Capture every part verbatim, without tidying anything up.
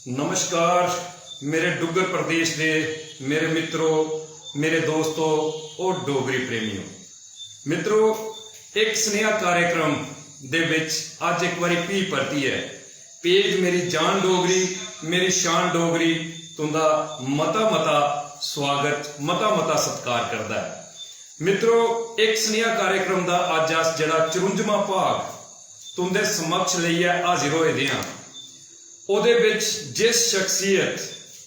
नमस्कार मेरे डुग्गर प्रदेश दे मेरे मित्रो, मेरे दोस्तो और डोगरी प्रेमियो। मित्रो, इक सनेहा कार्यक्रम दे विच अज्ज इक बारी फ्ही परतियै पेज मेरी जान डोगरी, मेरी शान डोगरी, तुंदा मता मता स्वागत, मता मता सत्कार करदा ऐ। मित्रो, इक सनेहा कार्यक्रम दा अज्ज अस जेह्ड़ा चरुंजमा भाग तुंदे समक्ष लेइयै हाजिर होए दे आं, ओह्दे बिच जिस शख्सियत,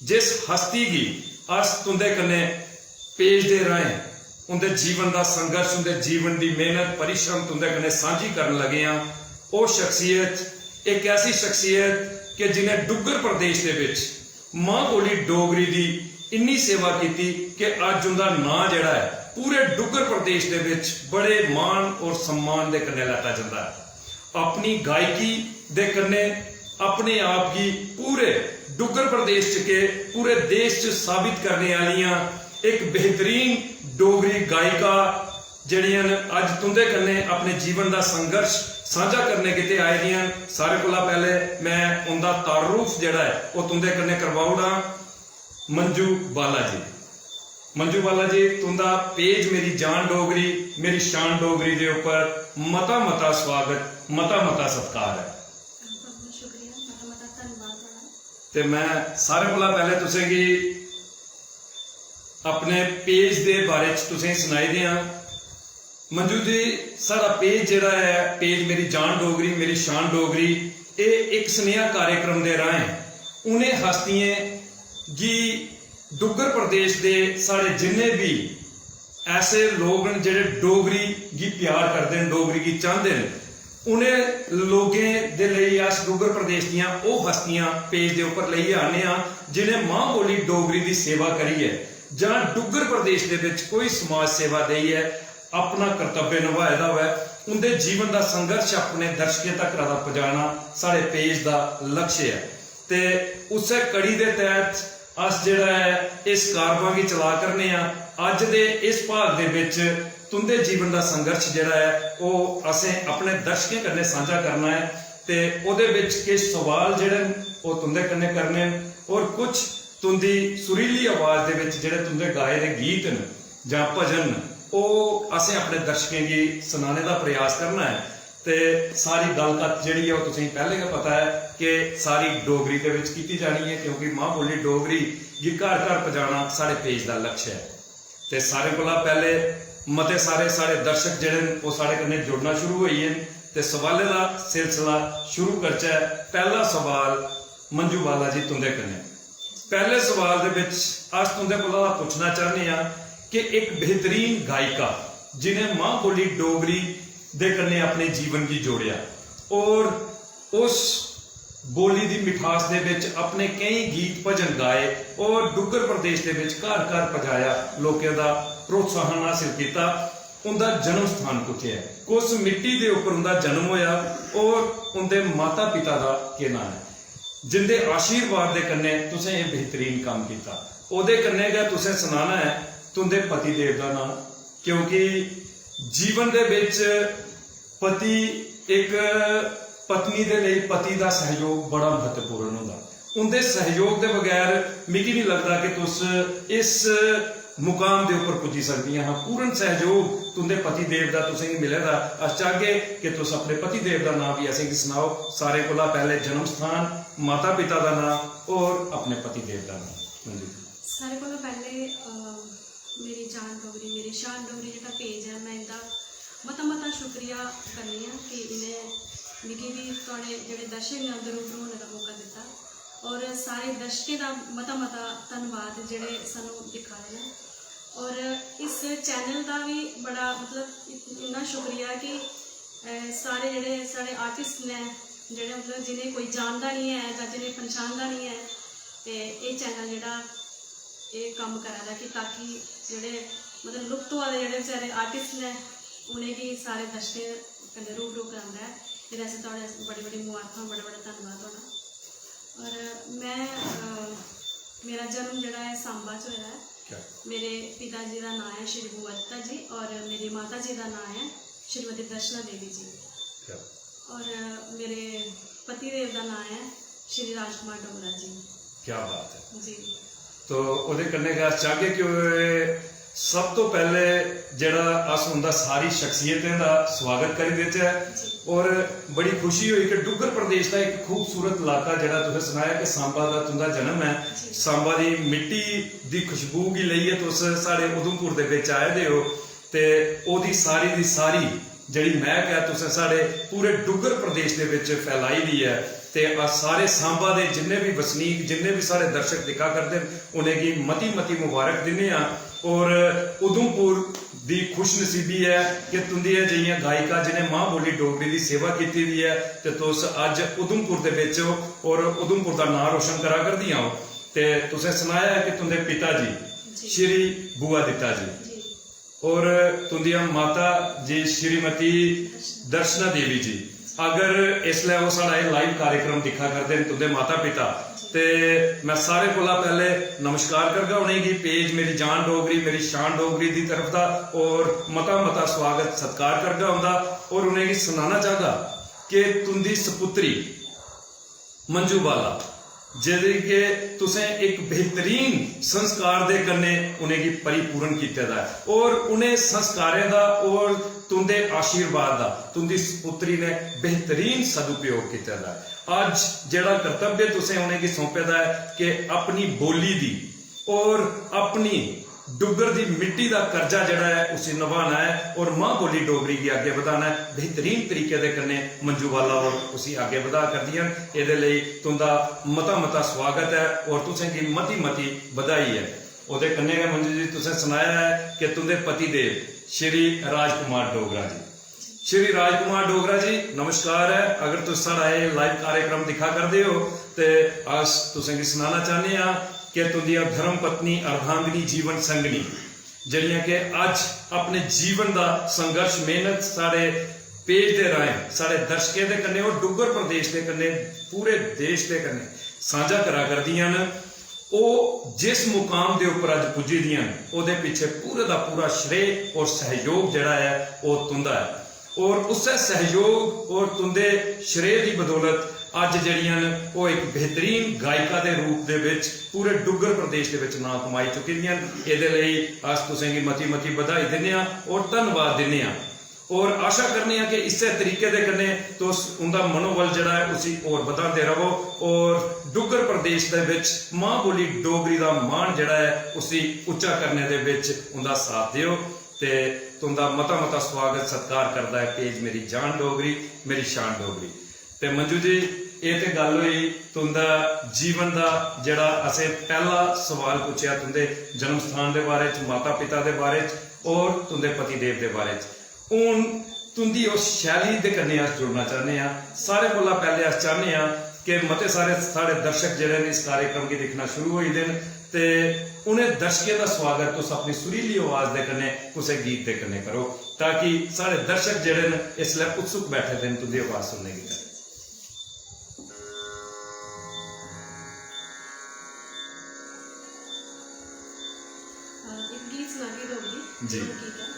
जिस हस्ती गी अस तुंदे कन्नै पेज दे राहें उंदे जीवन दा संघर्ष, उंदे जीवन दी मेहनत, परिश्रम तुंदे कन्नै सांझी करन लगे आं, ओह् शख्सियत इक ऐसी शख्सियत कि जि'नें डुग्गर प्रदेश दे बिच मां बोली डोगरी दी इन्नी सेवा कीती कि अज्ज उंदा नांऽ जेह्ड़ा ऐ पूरे डुग्गर प्रदेश दे बिच बड़े मान और सम्मान दे कन्नै लैता जंदा ऐ। अपनी गायकी दे कन्नै अपने आप गी पूरे डुग्गर प्रदेश च के पूरे देश च साबित करने आह्लियां इक बेहतरीन डोगरी गायिका जेह्ड़ियां न अज्ज तुंदे कन्नै अपने जीवन दा संघर्ष सांझा करने गितै आए दियां न। सारे कोला पैह्ले मैं उंदा तारुफ जेह्ड़ा ऐ ओह् तुंदे कन्नै करवाई ओड़ां। मंजू बाला जी, मंजू बाला जी, तुंदा पेज मेरी जान डोगरी, मेरी शान डोगरी दे उप्पर मता मता स्वागत, मता मता सत्कार ऐ। बहुत बहुत शुक्रिया, मता मता धन्यवाद थुआढ़ा। ते मैं सारे कोला पैह्ले तुसेंगी अपने पेज दे बारे च तुसेंगी सनाई देआं। मंजू जी, साढ़ा पेज जेह्ड़ा ऐ, पेज मेरी जान डोगरी, मेरी शान डोगरी, एह् इक सनेहा कार्यक्रम दे राहें उ'नें हस्तियें गी डुग्गर प्रदेश दे साढ़े जिन्ने बी ऐसे लोक न जेह्ड़े डोगरी गी प्यार करदे न, डोगरी गी चांह्दे न, उ'नें लोकें दे लेई अस डुग्गर प्रदेश दियां ओह् हस्तियां पेज दे उप्पर लेइयै आने आं जि'नें मां बोली डोगरी दी सेवा करियै जां डुग्गर प्रदेश दे बिच कोई समाज सेवा देइयै अपना कर्तव्य नभाए दा होऐ, उं'दे जीवन दा संघर्ष अपने दर्शकें तक पजाना साढ़े पेज दा लक्ष्य ऐ। ते उस्सै कड़ी दे तैह्त अस जेह्ड़ा ऐ इस कारवां गी चला करने आं। अज्ज दे इस भाग दे बिच तुं'दे जीवन दा संघर्ष जेह्ड़ा ऐ ओह् असें अपने दर्शकें कन्नै सांझा करना ऐ ते ओह्दे बिच किश सवाल जेह्ड़े न ओह् तुं'दे कन्नै करने न और कुछ तुं'दी सुरीली आवाज दे बिच जेह्ड़े तुं'दे गाए दे गीत न जां भजन न ओह् असें अपने दर्शकें गी सनाने दा प्रयास करना ऐ। ते सारी गल्ल कत्थ जेह्ड़ी ऐ ओह् तुसेंगी पैह्लें गै पता ऐ कि सारी डोगरी दे बिच कीती जानी ऐ क्योंकि मां बोली डोगरी गी घर घर पजाना साढ़े पेज दा लक्ष्य ऐ। ते सारें कोला पैह्ले मते सारे साढ़े दर्शक जेह्ड़े न ओह् साढ़े कन्नै जुड़ना शुरू होई गे न ते सवालें दा सिलसिला शुरू करचै। पैह्ला सवाल मंजू बाला जी तुं'दे कन्नै। पैह्ले सवाल दे बिच अस तुं'दे कोला पुच्छना चाह्न्ने आं कि इक बेहतरीन गायिका जि'नें मां बोली डोगरी दे कन्नै अपने जीवन गी जोड़ेआ और उस बोली दी मिठास दे बिच अपने केईं गीत भजन गाए और डुग्गर प्रदेश दे बिच घर घर पजाया लोकें दा प्रोत्साहन हासिल कीता। उं'दा जन्म स्थान कुत्थै ऐ, कुस मिट्टी दे उप्पर उं'दा जन्म होया और उं'दे माता पिता दा केह् नांऽ ऐ, जिं'दे आशीर्वाद दे कन्नै तुसें एह् बेहतरीन कम्म कीता। ओह्दे कन्नै गै तुसें सनाना ऐ तुं'दे पति देव दा नांऽ, क्योंकि जीवन दे बिच पति, इक पत्नी दे लेई पति दा सैहयोग बड़ा म्हत्तवपूर्ण होंदा। उं'दे सैहयोग दे बगैर मिगी निं लगदा कि तुस इस मुकाम दे उप्पर पुज्जी सकदियां हां। पूर्ण सैहयोग तुं'दे पति देव दा तुसेंगी मिले दा। अस चाहगे कि तुस अपने पति देव दा नांऽ बी असेंगी सनाओ। सारें कोला पैह्ले जन्म स्थान, माता पिता दा नांऽ और अपने पति देव दा नांऽ। मंजू जी। सारें कोला पैह्ले, अ, मेरी जान डोगरी, मेरी शान डोगरी जेह्ड़ा पेज ऐ, में इं'दा मता मता शुक्रिया करनी आं कि इ'नें मिगी बी थुआढ़े जेह्ड़े दर्शक न उं'दे रूबरू होने दा मौका दित्ता। और सारे दर्शकें दा मता मता धन्नवाद जेह्ड़े सानूं दिक्खा दे न। और इस चैनल दा बी बड़ा, मतलब, इन्ना शुक्रिया कि, अ, सारे जेह्ड़े साढ़े आर्टिस्ट न, जेह्ड़े, मतलब, जि'नें कोई जानदा निं ऐ जां जि'नें पन्छानदा निं ऐ, ते एह् चैनल जेह्ड़ा एह् कम्म करा दा कि ताकि जेह्ड़े, मतलब, लुप्त होआ दे जेह्ड़े बेचारे आर्टिस्ट न, उ'नेंगी सारे दर्शकें कन्नै रूबरू करांदा ऐ। एह्दे आस्तै थुआढ़े बड़ी बड़ी मुबारखां, बड़ा बड़ा धन्नबाद थुआढ़ा। और में, अ, मेरा जन्म जेह्ड़ा ऐ सांबा च होए दा ऐ। क्या? मेरे पिता जी दा नांऽ ऐ श्री बुआ दत्ता जी और मेरी माता जी दा नांऽ ऐ श्रीमती दर्शना देवी जी। क्या? और, अ, मेरे पति देव दा नांऽ ऐ श्री राजकुमार डोगरा जी। क्या बात है। जी। तो ओह्दे कन्नै गै अस चाहगे कि ओह् सब तो पैह्ले जेह्ड़ा अस उं'दा सारी शख्सियतें दा स्वागत करी देचै। जी। और बड़ी खुशी होई कि डुग्गर प्रदेश दा इक खूबसूरत इलाका जेह्ड़ा तुसें सनाया कि सांबा दा तुं'दा जन्म ऐ, जी। सांबा दी मिट्टी दी खुशबू गी लेइयै तुस साढ़े उधमपुर दे बिच आए दे ओ, ते ओह्दी सारी दी सारी जेह्ड़ी मैह्क ऐ तुसें साढ़े पूरे डुग्गर प्रदेश दे बिच फैलाई दी ऐ। ते अस सारे सांबा दे जिन्ने बी वसनीक, जिन्ने बी साढ़े दर्शक दिक्खा करदे न, उ'नेंगी मती मती मुबारक दिन्ने आं। और उधमपुर दी खुशनसीबी ऐ कि तुं'दियां जेहियां गायिका जिनें मां बोली डोगरी दी सेवा कीती दी ऐ, ते तुस अज्ज उधमपुर दे बिच ओ और उधमपुर दा नांऽ रोशन करा करदियां ओ। ते तुसें सनाया ऐ कि तुं'दे पिता जी जी। श्री बुआ दित्ता जी जी। और तुं'दियां माता जी श्रीमती दर्शना देवी जी, अगर इसलै ओह् साढ़ा एह् लाइव कार्यक्रम दिक्खा करदे न, तुं'दे माता पिता, ते मैं सारे कोला पैह्ले नमस्कार करगा उ'नेंगी, पेज मेरी जान डोगरी, मेरी शान डोगरी दी तरफ दा, और मता मता स्वागत सत्कार करगा उं'दा, और उ'नेंगी सनाना चाहगा कि तुं'दी सपुत्री मंजू बाला, जेह्दे के तुसें इक बेहतरीन संस्कार दे कन्नै उ'नेंगी परिपूर्ण कीते दा ऐ, और उ'नें संस्कारें दा और तुं'दे आशीर्वाद दा तुं'दी सपुत्री ने बेहतरीन सदुपयोग कीते दा ऐ। अज्ज जेह्ड़ा कर्तव्य तुसें उ'नेंगी सौंपे दा ऐ कि अपनी बोली दी और अपनी डुग्गर दी मिट्टी दा कर्जा जेह्ड़ा ऐ उसी नभाना ऐ और मां बोली डोगरी गी अग्गें बधाना ऐ। बेहतरीन तरीके दे कन्नै मंजू बाला होर उसी अग्गें बधा करदियां न। एह्दे लेई तुं'दा मता मता स्वागत ऐ और तुसें गी मती मती बधाई ऐ। ओह्दे कन्नै गै मंजू जी तुसें सनाया ऐ कि तुं'दे पति देव श्री राजकुमार डोगरा जी, श्री राजकुमार डोगरा जी, नमस्कार ऐ। अगर तुस साढ़ा एह् लाइव कार्यक्रम दिक्खा करदे ओ ते अस तुसें गी सनाना चाह्न्ने आं कि तुं'दियां धर्म पत्नी अर्धांगिनी जीवन संगनी जेह्ड़ियां कि अज्ज अपने जीवन दा संघर्ष मेहनत साढ़े पेज दे राहें साढ़े दर्शकें दे कन्नै और डुग्गर प्रदेश दे कन्नै पूरे देश दे कन्नै सांझा करा करदियां न। ओह् जिस मुकाम दे उप्पर अज्ज पुज्जी दियां न, ओह्दे पिच्छे पूरे दा पूरा श्रेय और सहयोग जेह्ड़ा ऐ, ओह् तुं'दा ऐ। और उस्सै सहयोग और तुं'दे श्रेय दी बदौलत अज्ज जेह्ड़ियां न, ओह् इक बेहतरीन गायिका दे रूप दे बिच पूरे डुग्गर प्रदेश दे बिच नांऽ कमाई चुकी दियां न। एह्दे लेई अस तुसें गी मती मती बधाई दिन्ने आं और धन्नवाद दिन्ने आं। और आशा करने आं कि इस्सै तरीके दे कन्नै तुस उं'दा मनोबल जेह्ड़ा ऐ उसी होर बधांदे रवो और डुग्गर प्रदेश दे बिच मां बोली डोगरी दा मान जेह्ड़ा ऐ उसी उच्चा करने दे बिच उं'दा साथ देओ। ते तुं'दा मता मता स्वागत सत्कार करदा ऐ पेज मेरी जान डोगरी, मेरी शान डोगरी। ते मंजू जी, एह् ते गल्ल होई तुं'दा जीवन दा जेह्ड़ा असें पैह्ला सवाल पुच्छेआ तुं'दे जन्म स्थान दे बारे च, माता पिता दे बारे च और तुं'दे पति देव दे बारे च। हून तुं'दी उस शैली दे कन्नै अस जुड़ना चाह्न्ने आं। सारें कोला पैह्ले अस चाह्न्ने आं कि मते सारे साढ़े दर्शक जेह्ड़े न इस कार्यक्रम गी दिक्खना शुरू होई दे न ते उ'नें दर्शकें दा स्वागत तुस अपनी सुरीली आवाज दे कन्नै कुसै गीत दे कन्नै करो ताकि साढ़े दर्शक जेह्ड़े न इसलै उत्सुक बैठे दे न तुं'दी आवाज सुनने गितै। अ, इक गीत सनागी डोगरी, जी। लोक गीत ऐ।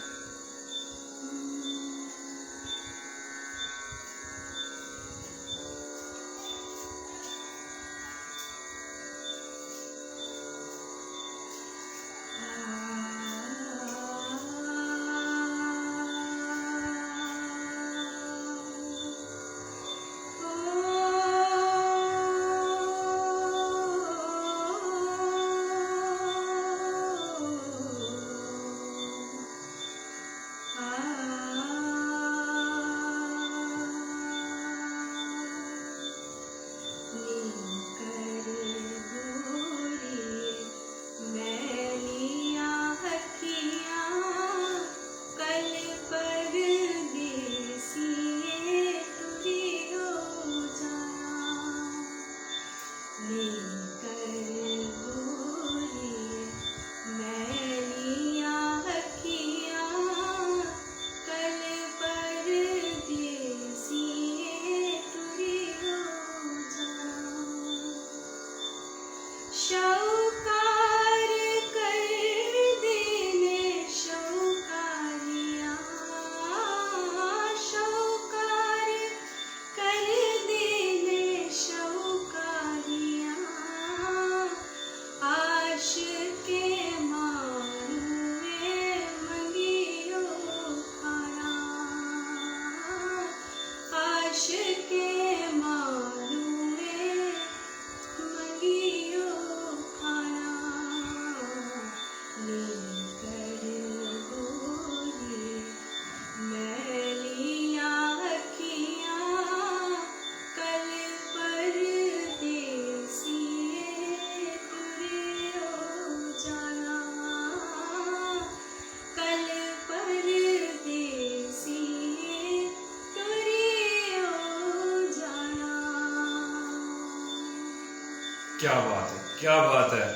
क्या बात है, क्या बात है।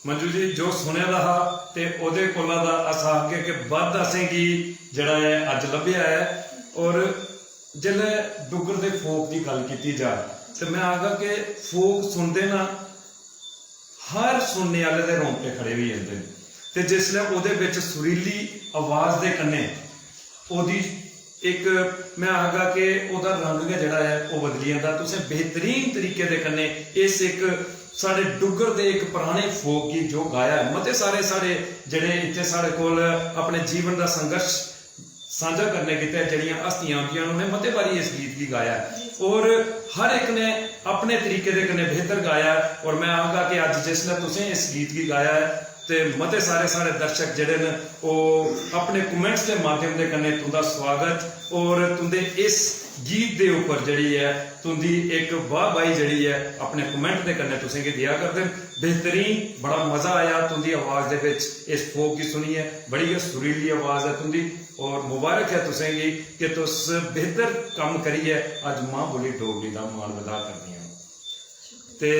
मंजू जी, जो सुने दा हा ते ओह्दे कोला दा अस आखगे कि बद्ध असेंगी जेह्ड़ा ऐ अज्ज लब्भेआ ऐ। और जेल्लै डुग्गर दे फोक दी गल्ल कीती जा ते में आखगा कि फोक सुनदे ना, हर सुनने आह्ले दे रोंगटे खड़े होई जंदे न। ते जिसलै ओह्दे बिच सुरीली आवाज़ दे कन्नै ओह्दी इक, में आखगा कि ओह्दा रंग गै जेह्ड़ा ऐ ओह् बदली जंदा। तुसें बेहतरीन तरीके दे कन्नै इस इक साढ़े डुग्गर दे इक पराने फोक गी जो गाया ऐ, मते सारे साढ़े जेह्ड़े इत्थै साढ़े कोल अपने जीवन दा संघर्ष सांझा करने गितै जेह्ड़ियां हस्तियां औंदियां न, उ'नें मते बारी इस गीत गी गाया ऐ और हर इक ने अपने तरीके दे कन्नै बेहतर गाया ऐ। और में आखगा कि अज्ज जिसलै तुसें इस गीत गी गाया ऐ ते मते सारे साढ़े दर्शक जेह्ड़े न ओह् अपने कमेंट्स दे माध्यम दे कन्नै तुं'दा स्वागत और तुं'दे इस गीत दे उप्पर जेह्ड़ी ऐ तुं'दी इक वाह बाही जेह्ड़ी ऐ अपने कमेंट दे कन्नै तुसेंगी देआ करदे न। बेहतरीन, बड़ा मजा आया तुं'दी आवाज़ दे बिच इस फोक गी सुनियै। बड़ी गै सुरीली आवाज़ ऐ तुं'दी और मुबारक ऐ तुसेंगी कि तुस बेहतर कम्म करियै अज्ज मां बोली डोगरी दा मान बधा करदियां न। ते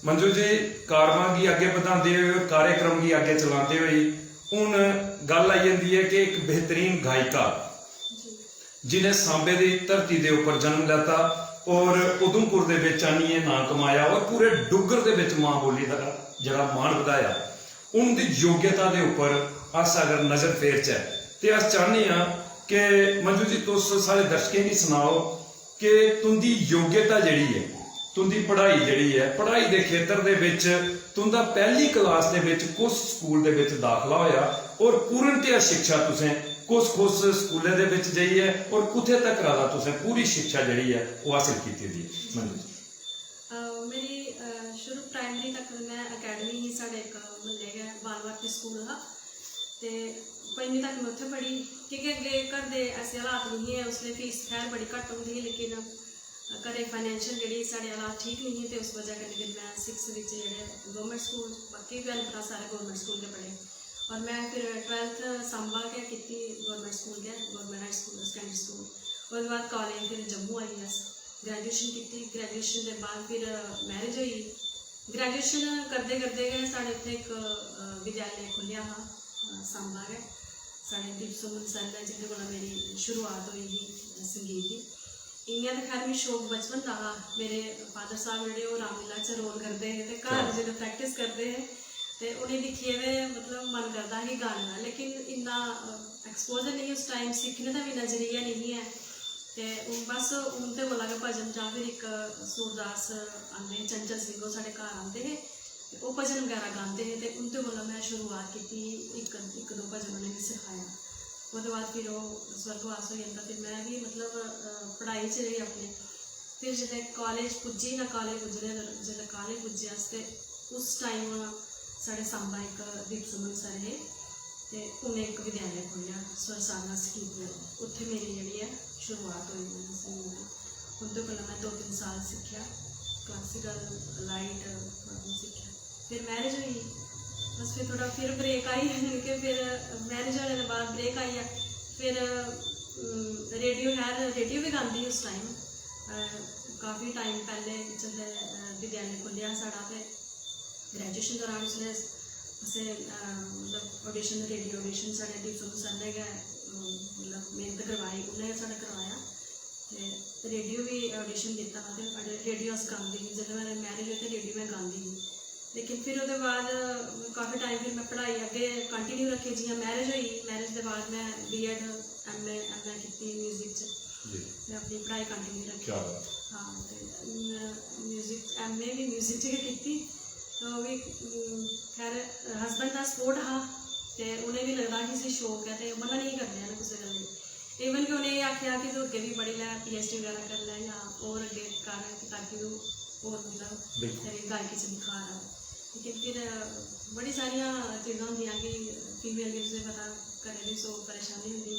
मंजू जी, कारवां गी अग्गें बधांदे होई और कार्यक्रम गी अग्गें चलांदे होई हून गल्ल आई जंदी ऐ कि इक बेहतरीन गायिका जिनें सांबे दी धरती दे उप्पर जन्म लैता और उधमपुर दे बिच आनियै नांऽ कमाया और पूरे डुग्गर दे बिच मां बोली दा जेह्ड़ा मान बधाया, उं'दी योग्यता दे उप्पर अस अगर नजर फेरचै ते अस चाह्न्ने आं कि मंजू जी, तुस साढ़े दर्शकें गी सनाओ कि तुं'दी योग्यता जेह्ड़ी ऐ, तुं'दी पढ़ाई जेह्ड़ी ऐ, पढ़ाई दे खेतर दे बिच तुं'दा पैह्ली क्लास दे बिच कुस स्कूल दे बिच दाखला होएआ और पूर्णतया शिक्षा तुसें कुस कुस स्कूलें दे बिच जाइयै और कुत्थै तक्कर दा तुसें पूरी शिक्षा जेह्ड़ी ऐ ओह् हासल कीती दी ऐ? मंजू जी। अ, मेरी अ, शुरू प्राइमरी तक में अकैडमी ही साढ़े इक म्हल्ले गै बाल भारती स्कूल हा। ते पंजमी तक में उत्थै पढ़ी, की के अग्गें घर दे ऐसे हालात नेईं हे, उसलै फीस खैर बड़ी घट्ट होंदी ही, लेकिन घरै फाइनेंशियल जेह्ड़ी साढ़े हालात ठीक नेईं हे, ते उस बजह कन्नै फिर में सिक्स बिच जेह्ड़े गौरमेंट स्कूल, बाकी बी हैन, सारे गौरमेंट स्कूल गै पढ़े। और में फिर ट्वेल्थ सांबा गै कीती, गौरमेंट स्कूल गै, government high school, secondary school. ओह्दे बाद कालेज फिर जम्मू आई अस, ग्रैजुएशन कीती। ग्रैजुएशन दे बाद फिर मैरिज होई। ग्रैजुएशन करदे करदे गै साढ़े उत्थै इक विद्यालय खुल्लेआ हा सांबा गै, साढ़े दीप सुमन सर ने, जिंदे कोला मेरी शुरुआत होई ही संगीत दी। इ'यां ते खैर मिगी शौक बचपन दा हा। मेरे फादर साहब जेह्ड़े, ओह् रामलीला च रोल करदे हे ते घर जिसलै प्रैक्टिस करदे हे ते उ'नेंगी दिक्खियै ते मतलब मन करदा हा कि गाने दा, लेकिन इन्ना एक्सपोजर नेईं, उस टाइम सिक्खने दा बी इन्ना जरिया नेईं ऐ। ते हून बस उं'दे कोला गै भजन, जां फिर इक सूरदास आंदे हे, चंचल सिंह, ओह् साढ़े घर आंदे हे ते ओह् भजन बगैरा गांदे हे ते उं'दे कोला में शुरुआत कीती। इक इक दो भजन उ'नें मिगी सखाया। ओह्दे बाद फिर ओह् स्वर्गवास होई जंदा। फिर में बी मतलब पढ़ाई च रेही अपने। फिर जिसलै कालेज पुज्जी ना, कालेज पुज्जने, जिसलै कालेज पुज्जे अस ते उस टाइम साढ़े सांबा इक दीप सुमन सर हे ते उ'नें इक विद्यालय खोह्लेआ स्वर साधना स्कीम दे, उत्थै मेरी जेह्ड़ी ऐ शुरुआत होई। उं'दे कोला में दो तिन्न साल सिक्खेआ, क्लासिकल, लाइट, सिक्खेआ। फिर मैरिज होई, बस फिर थोह्ड़ा फिर ब्रेक आई, कि फिर मैरिज होने दे बाद ब्रेक आई गेआ। फिर रेडियो, खैर रेडियो बी गांदी ही उस टाइम, काफी टाइम पैह्ले जिसलै विद्यालय खुल्लेआ साढ़ा ते ग्रैजुएशन दौरान उसलै असें मतलब ऑडिशन, रेडियो ऑडिशन साढ़े दीप सुमन सर ने गै मतलब मेह्नत करवाई, उ'नें गै साढ़ा करवाया। ते रेडियो बी ऑडिशन दित्ता हा ते रेडियो अस गांदे हे। जिसलै मेरी मैरिज होई ते रेडियो में गांदी ही। लेकिन फिर ओह्दे बाद काफी टाइम फिर में पढ़ाई अग्गें कंटिन्यू रक्खी। जि'यां मैरिज होई, मैरिज दे बाद में बीएड, एमए, एमए कीती म्यूजिक च। में अपनी पढ़ाई कंटिन्यू रक्खी। हां, ते म्यूजिक, एमए बी म्यूजिक च गै कीती। तो ओह् बी खैर हस्बैंड दा सपोर्ट हा ते उ'नें बी लगदा कि इसी शौक ऐ ते मना नेईं करदे हैन कुसै गल्लै गी। इवन कि उ'नें एह् आखेआ कि तूं अग्गें बी पढ़ी लै, पीएचडी बगैरा करी लै जां होर अग्गें कर, ताकि तूं होर मतलब तेरी गायकी च निखार आवै। लेकिन फिर बड़ी सारियां चीज़ां होंदियां कि फीमेल गी तुसें पता घरै दी सौ परेशानी होंदी।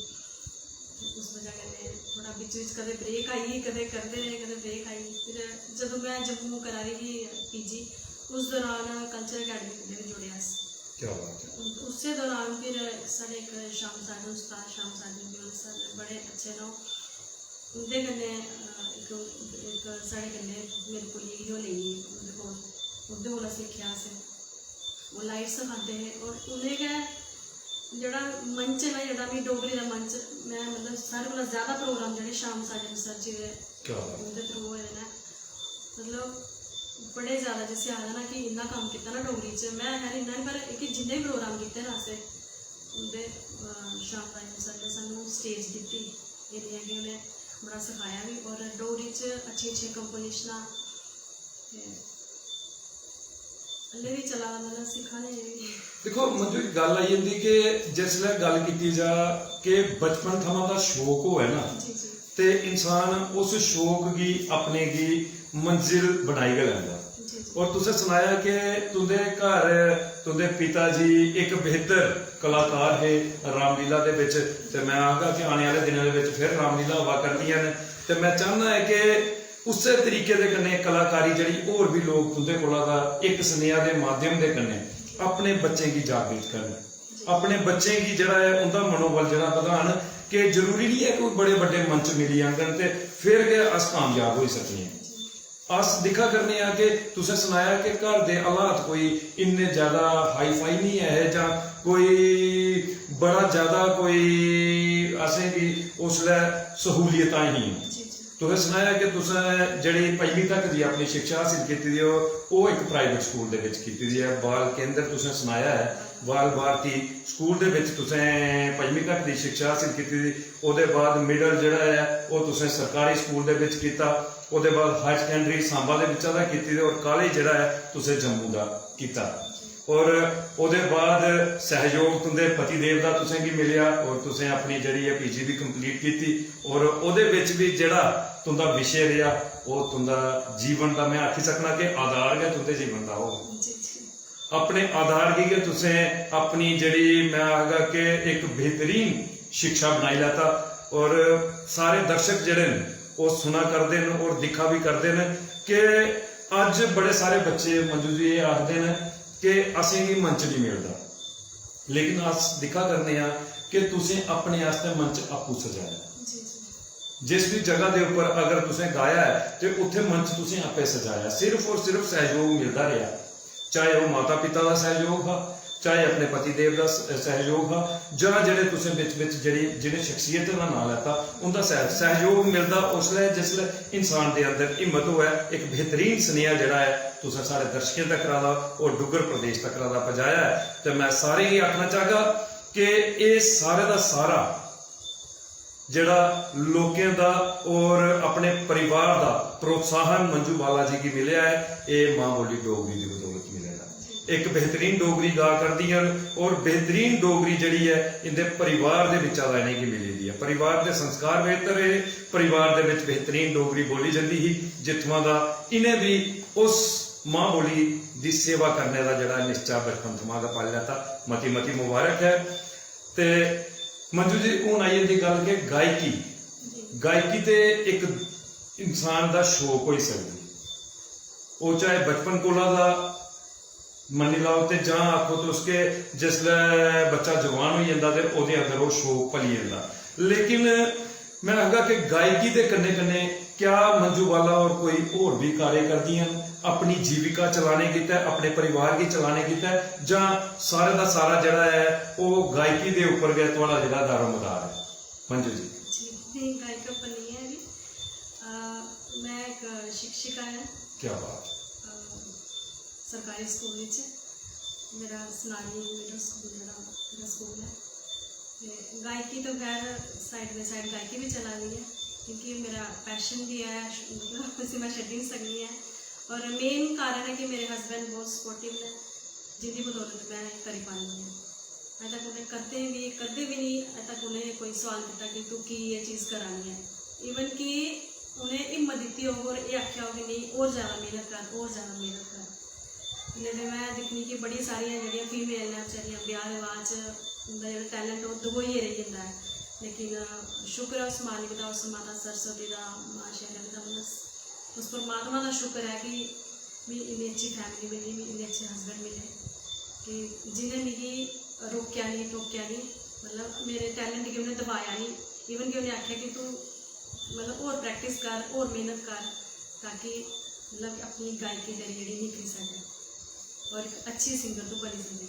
उस बजह कन्नै थोह्ड़ा बिच बिच कदें ब्रेक आई, कदें करदे रेह्, कदें ब्रेक आई। फिर जदूं में जम्मू करा दी ही पीजी, उस दौरान कल्चर अकैडमी कन्नै बी जुड़े अस। क्या बात है। उससे दौरान फिर साढ़े इक श्याम साधन, उस्ताद श्याम साधन जी होर सर बड़े अच्छे न। उं'दे कन्नै इक इक साढ़े कन्नै मेरे कोल ही ओह् लेई गे उं'दे कोल। उं'दे कोला सिक्खेआ असें। ओह् लाइव सखांदे हे और उ'नें गै जेह्ड़ा मंच ऐ ना, जेह्ड़ा मिगी डोगरी दा मंच, में मतलब सारें कोला ज्यादा प्रोग्राम जेह्ड़े श्याम साजन सर जी दे, क्या बात। उं'दे थ्रू होए दे न। मतलब बड़े ज्यादा, जिसी आखदे ना कि इन्ना कम्म कीता ना डोगरी च, में खैर इन्ना निं, पर कि जिन्ने बी प्रोग्राम कीते ना असें, उं'दे, अ, श्याम साजन सर ने सानूं स्टेज दित्ती, एरिया गी उ'नें बड़ा सखाया बी, और डोगरी च अच्छियां अच्छियां कंपोजिशनां ते हल्ले बी चला दा, मतलब सिक्खा दे अजें बी। दिक्खो मंजू, इक गल्ल आई जंदी कि जिसलै गल्ल कीती जा कि बचपन थमां दा शौक होऐ ना, जी, जी। ते इंसान उस शौक गी अपने गी मंजिल बनाई गै लैंदा। जी, जी। और तुसें सनाया कि तुं'दे घर तुं'दे पिता जी इक बेहतर कलाकार हे रामलीला दे बिच, ते में आखगा कि आने आह्ले दिनें दे बिच फिर रामलीला होआ करदियां न, ते में चाहना ऐ कि उस्सै तरीके दे कन्नै कलाकारी जेह्ड़ी होर बी लोक तुं'दे कोला दा इक सनेहा दे माध्यम दे कन्नै अपने बच्चें गी जागृत करन, अपने बच्चें गी जेह्ड़ा ऐ उं'दा मनोबल जेह्ड़ा बधान, कि जरूरी निं ऐ कि कोई बड़े बड्डे मंच मिली जाङन ते फिर गै अस कामयाब होई सकने आं। अस दिक्खा करने आं कि तुसें सनाया कि घर दे हालात कोई इन्ने ज्यादा हाई फाई निं ऐ हे जां कोई बड़ा ज्यादा कोई असेंगी उसलै सहूलियतां ही। जी, जी। तुसें सनाया कि तुसें जेह्ड़ी पंजमीं तक दी अपनी शिक्षा हासल कीती दी, ओह्, ओह् इक प्राइवेट स्कूल दे बिच कीती दी ऐ। बाल केंद्र तुसें सनाया ऐ, बाल भारती स्कूल दे बिच तुसें पंजमीं तक दी शिक्षा हासल कीती दी। ओह्दे बाद मिडल जेह्ड़ा ऐ, ओह् तुसें सरकारी स्कूल दे बिच कीता। ओह्दे बाद हायर सकैंडरी सांबा दे बिच्चा दा कीती ते और कालेज जेह्ड़ा ऐ, तुसें जम्मू दा कीता। और ओह्दे बाद सैहयोग तुं'दे पतिदेव दा तुसें गी मिलेआ और तुसें अपनी जेह्ड़ी ऐ पीजी बी कंप्लीट कीती और ओह्दे बिच बी जेह्ड़ा तुं'दा विशे रेहा, ओह् तुं'दा जीवन दा, में आखी सकना कि आधार गै तुं'दे जीवन दा होग। जी, जी। अपने आधार गी गै तुसें अपनी जेह्ड़ी, में आखगा कि इक बेहतरीन शिक्षा बनाई लैता। और सारे दर्शक जेह्ड़े न, ओह् सुना करदे न और दिक्खा बी करदे न कि अज्ज बड़े सारे बच्चे, मंजू जी, एह् आखदे न कि असेंगी मंच निं मिलदा, लेकिन अस दिक्खा करने आं कि तुसें अपने आस्तै मंच आपूं सजाया। जी, जी। जिस बी जगह दे उप्पर अगर तुसें गाया ऐ ते उत्थै मंच तुसें आपे सजाया, सिर्फ और सिर्फ सहयोग मिलदा रेहा, चाहे ओह् माता पिता दा सहयोग हा, चाहे अपने पतिदेव दा स-, सहयोग हा, जां जेह्ड़े तुसें बिच बिच जेह्ड़ी, जि'नें शख्सियतें दा नांऽ लैता, उं'दा सह-, सहयोग मिलदा उसलै जिसलै इंसान दे अंदर हिम्मत होऐ। इक बेहतरीन सनेहा जेह्ड़ा ऐ तुसें साढ़े दर्शकें तक्कर दा और डुग्गर प्रदेश तक्कर दा पजाया ऐ। ते में सारें गी आखना चाहगा कि एह् सारे दा सारा जेह्ड़ा लोकें दा और अपने परिवार दा प्रोत्साहन मंजू बाला जी गी मिलेआ ऐ, एह् मां बोली डोगरी दी बदौलत मिले दा। इक बेहतरीन डोगरी गा करदियां न और बेहतरीन डोगरी जेह्ड़ी ऐ, इं'दे परिवार दे बिच्चा दा इ'नेंगी मिली दी ऐ। परिवार दे संस्कार बेहतर रेह्, परिवार दे बिच बेहतरीन डोगरी बोली जंदी ही, जित्थुआं दा इ'नें बी उस मां बोली दी सेवा करने दा जेह्ड़ा निश्चा बचपन थमां गै पाली लैता। मती मती मुबारक ऐ। ते मंजू जी, हून आई जंदी गल्ल कि गायकी, गायकी ते इक इंसान दा शौक होई सकदी, ओह् चाहे बचपन कोला दा मन्नी लैओ ते जां आखो तुस कि जिसलै बच्चा जवान होई जंदा ते ओह्दे अंदर ओह् शौक भली जंदा। लेकिन में आखगा कि गायकी दे कन्नै कन्नै क्या मंजू बाला होर कोई होर बी कार्य करदियां न अपनी जीविका चलाने गितै, अपने परिवार गी चलाने गितै, जां सारे दा सारा जेह्ड़ा ऐ ओह् गायकी दे उप्पर गै थुआढ़ा जेह्ड़ा दारोमदार ऐ? मंजू जी। जी, नेईं, गायिका पर नेईं ऐ जी। अ, में इक शिक्षिका आं। क्या बात। अ, सरकारी स्कूल बिच। मेरा सनारी मिडल स्कूल जेह्ड़ा मेरा स्कूल ऐ। ते गायकी तो खैर side by side गायकी बी चला दी ऐ, क्योंकि मेरा passion बी ऐ, मतलब उसी में छड्डी निं सकनी ऐ। और main कारण ऐ कि मेरे husband बहुत supportive न, जिंदी बदौलत में करी पानी आं। अजें तक उ'नें कदें बी, कदें बी निं अजें तक उ'नें कोई सोआल कीता कि तूं की एह् चीज़ करा नी ऐ। Even कि उ'नें हिम्मत दित्ती होग और एह् आखेआ होग कि नेईं, होर जैदा मेह्नत कर, होर जैदा मेह्नत कर। नेईं ते में दिक्खनी कि बड़ी सारियां जेह्ड़ियां female न बचैरियां, ब्याह् दे बाद च उं'दा जेह्ड़ा talent ओह् दबोइयै रेही जंदा ऐ। लेकिन शुक्र ऐ उस मालिक दा, उस माता सरस्वती दा, मां शैलम दा, मतलब उस परमात्मा दा शुक्र ऐ कि मिगी इन्नी अच्छी family मिली, मिगी इन्ने अच्छे husband मिले कि जि'नें मिगी रोकेआ निं, टोकेआ निं, मतलब मेरे talent गी उ'नें दबाया निं। Even कि उ'नें आखेआ कि तूं मतलब होर practice कर, होर मेह्नत कर, ताकि मतलब अपनी गायकी तेरी जेह्ड़ी निखरी सकै। और एक अच्छी सिंगर तो बनी सकदी।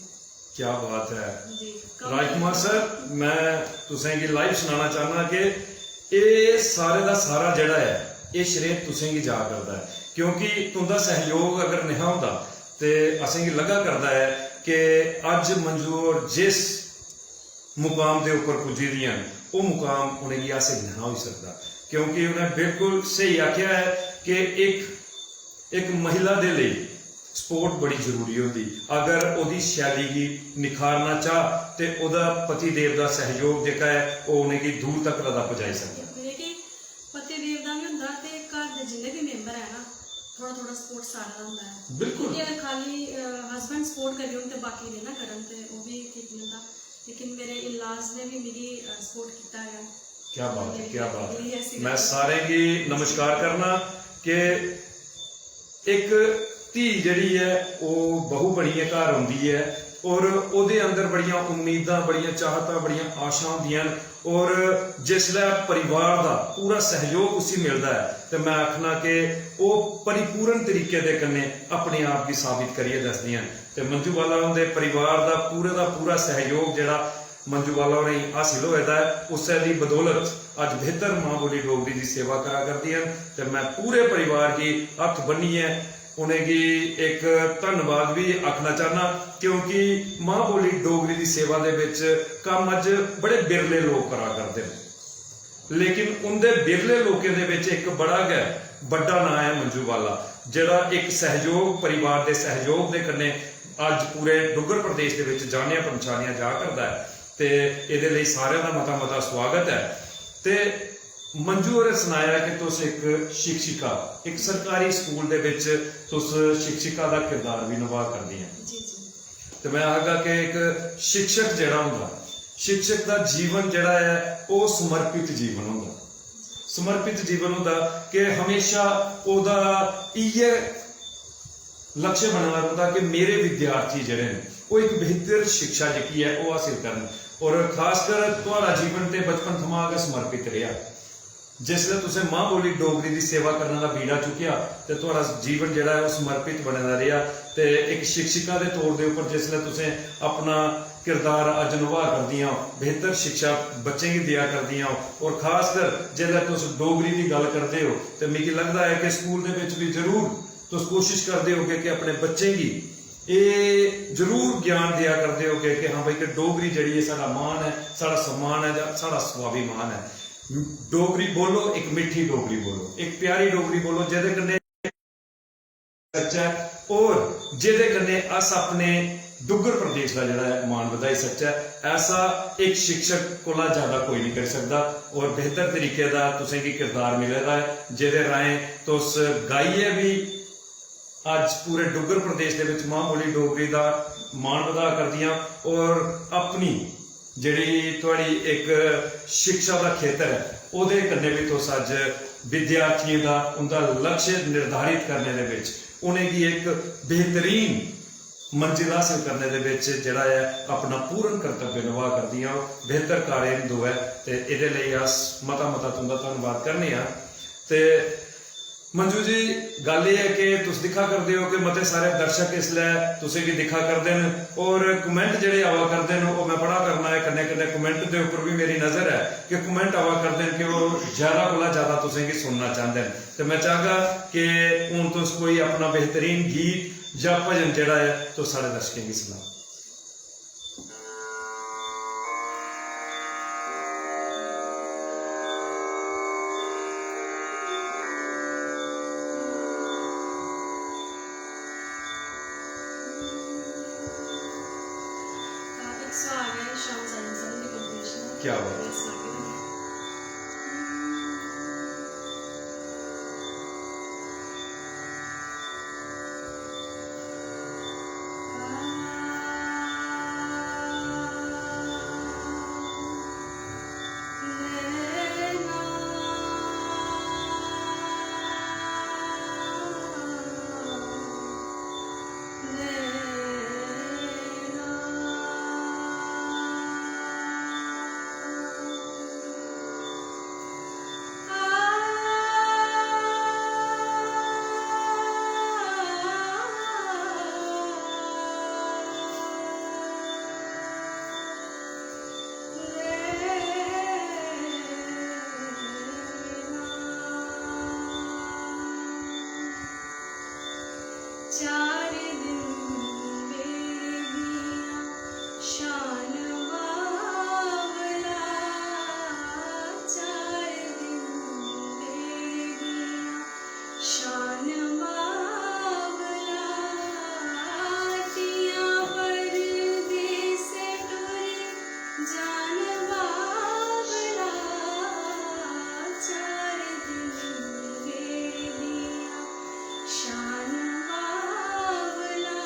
क्या बात है। जी। राजकुमार सर, मैं तुसें गी लाइव सनाना चाहना कि एह् सारे दा सारा जेह्ड़ा ऐ, एह् श्रेय तुसें गी जा करदा ऐ, क्योंकि तुं'दा सैह्योग अगर नेहा होंदा ते असें गी लग्गा करदा ऐ कि अज्ज मंजू होर जिस मुकाम दे उप्पर पुज्जी दियां न, ओह् मुकाम उ'नेंगी हासिल नेहा होई सकदा, क्योंकि उ'नें बिल्कुल स्हेई आखेआ ऐ कि इक इक महिला दे लेई स्पोर्ट बड़ी जरूरी होंदी। अगर ओह्दी शैली गी निखारना चाह ते ओह्दा पति देव दा सैह्योग जेह्का ऐ, ओह् उ'नेंगी दूर तक रदा पजाई सकदा। मेरे कि पति देव दा बी होंदा ते घर दे जिन्ने बी मेंबर ऐ ना, थोड़ा थोड़ा सपोर्ट सारा दा होंदा ऐ। बिल्कुल। क्योंकि अगर खाली हस्बैंड सपोर्ट करी ओड़न ते बाकी नेईं ना करन ते ओह् बी ठीक निं होंदा। लेकिन मेरे इन-लॉज ने बी मिगी सपोर्ट कीता ऐ। क्या बात है, क्या बात मेरी है। ऐसी मैं गल्ल सारें गी नमस्कार करना कि इक धी जेह्ड़ी ऐ, ओह् बहू बनियै घर औंदी ऐ और ओह्दे अंदर बड़ियां उम्मीदां, बड़ियां चाहतां, बड़ियां आशां होंदियां न। और जिसलै परिवार दा पूरा सैह्योग उसी मिलदा ऐ, ते मैं आखना कि ओह् परिपूर्ण तरीके दे कन्नै अपने आप गी साबित करियै दसदियां न। ते मंजू बाला हुंदे परिवार दा पूरे दा पूरा सैह्योग जेह्ड़ा मंजू बाला होरें गी हासिल होए दा ऐ, उस्सै दी बदौलत अज्ज बेहतर मां बोली डोगरी दी सेवा करा करदियां न। ते मैं पूरे परिवार गी हत्थ बन्नियै उ'नेंगी इक धन्नवाद बी आखना चाहना, क्योंकि मां बोली डोगरी दी सेवा दे बिच कम्म अज्ज बड़े बिरले लोक करा करदे न, लेकिन उं'दे बिरले लोकें दे बिच इक बड़ा गै बड्डा नांऽ ऐ मंजू बाला, जेह्ड़ा इक सैह्योग, परिवार दे सैह्योग दे कन्नै अज्ज पूरे डुग्गर प्रदेश दे बिच जानेआ पंछानेआ जा करदा ऐ। ते एह्दे लेई सारें दा मता मता स्वागत ऐ। ते मंजू होरें सनाया कि तुस इक शिक्षिका, इक सरकारी स्कूल दे बिच तुस शिक्षिका दा किरदार बी नभा करदी ऐ। जी जी। ते मैं आखगा कि इक शिक्षक जेह्ड़ा होंदा, शिक्षक दा जीवन जेह्ड़ा ऐ, ओह् समर्पित जीवन होंदा। समर्पित जीवन होंदा कि हमेशा ओह्दा इ'यै लक्ष्य बने दा रौंह्दा कि मेरे विद्यार्थी जेह्ड़े न, ओह् इक बेहतर शिक्षा जेह्की ऐ, ओह् हासिल करन। और खासकर थुआढ़ा जीवन ते बचपन थमां गै समर्पित रेहा। जिसलै तुसें मां बोली डोगरी दी सेवा करने दा बीड़ा चुक्केआ ते थुआढ़ा जीवन जेह्ड़ा ऐ, ओह् समर्पित बने दा रेहा। ते इक शिक्षिका दे तौर दे उप्पर जिसलै तुसें अपना किरदार अज्ज नभा करदियां ओ, बेहतर शिक्षा बच्चें गी देआ करदियां ओ, और खासकर जिसलै तुस डोगरी दी गल्ल करदे ओ, ते मिगी लगदा ऐ कि स्कूल दे बिच बी जरूर तुस कोशिश करदे होगे कि अपने बच्चें गी एह् जरूर ज्ञान देआ करदे होगे कि हां भाई, कि डोगरी जेह्ड़ी ऐ, साढ़ा मान ऐ, साढ़ा सम्मान ऐ, जां साढ़ा स्वाभिमान ऐ। डोगरी बोलो, इक मिट्ठी डोगरी बोलो, इक प्यारी डोगरी बोलो, जेह्दे कन्नै सच्चै और जेह्दे कन्नै अस अपने डुग्गर प्रदेश दा जेह्ड़ा ऐ, मान बधाई सकचै। ऐसा इक शिक्षक कोला ज्यादा कोई निं करी सकदा। और बेहतर तरीके दा तुसें गी किरदार मिले दा ऐ, जेह्दे राहें तुस गाइयै बी अज्ज पूरे डुग्गर प्रदेश दे बिच मां बोली डोगरी दा मान बधा करदियां और अपनी जेह्ड़ी थुआढ़ी इक शिक्षा दा खेतर ऐ, ओह्दे कन्नै बी तुस अज्ज विद्यार्थियें दा, उं'दा लक्ष्य निर्धारित करने दे बिच, उ'नेंगी इक बेहतरीन मंजिल हासल करने दे बिच जेह्ड़ा ऐ, अपना पूर्ण कर्तव्य नभा करदियां ओ। बेहतर कार्य न दोऐ, ते एह्दे लेई अस मता मता तुं'दा धन्नवाद करने आं। ते मंजू जी, गल्ल एह् ऐ कि तुस दिक्खा करदे ओ कि मते सारे दर्शक इसलै तुसें गी दिक्खा करदे न और कमेंट जेह्ड़े आवा करदे न, ओह् मैं पढ़ा करना ऐ। कन्नै कन्नै कमेंट दे उप्पर बी मेरी नजर ऐ कि कमेंट आवा करदे न कि ओह् ज्यादा कोला ज्यादा तुसें गी सुनना चांह्दे न। ते मैं चाहगा कि हून तुस कोई अपना बेहतरीन गीत जां भजन जेह्ड़ा ऐ, तुस साढ़े दर्शकें गी सनाओ। एक सुहाग ऐ, श्याम साजन साहब दी कंपोजिशन ऐ। क्या बात। इस सुहागे दा। शान बावला, चार दिन बेड़दियां। शान बावला, तियां परदेस टुरी जान बावला, चार दिन बेड़दियां। शान बावला,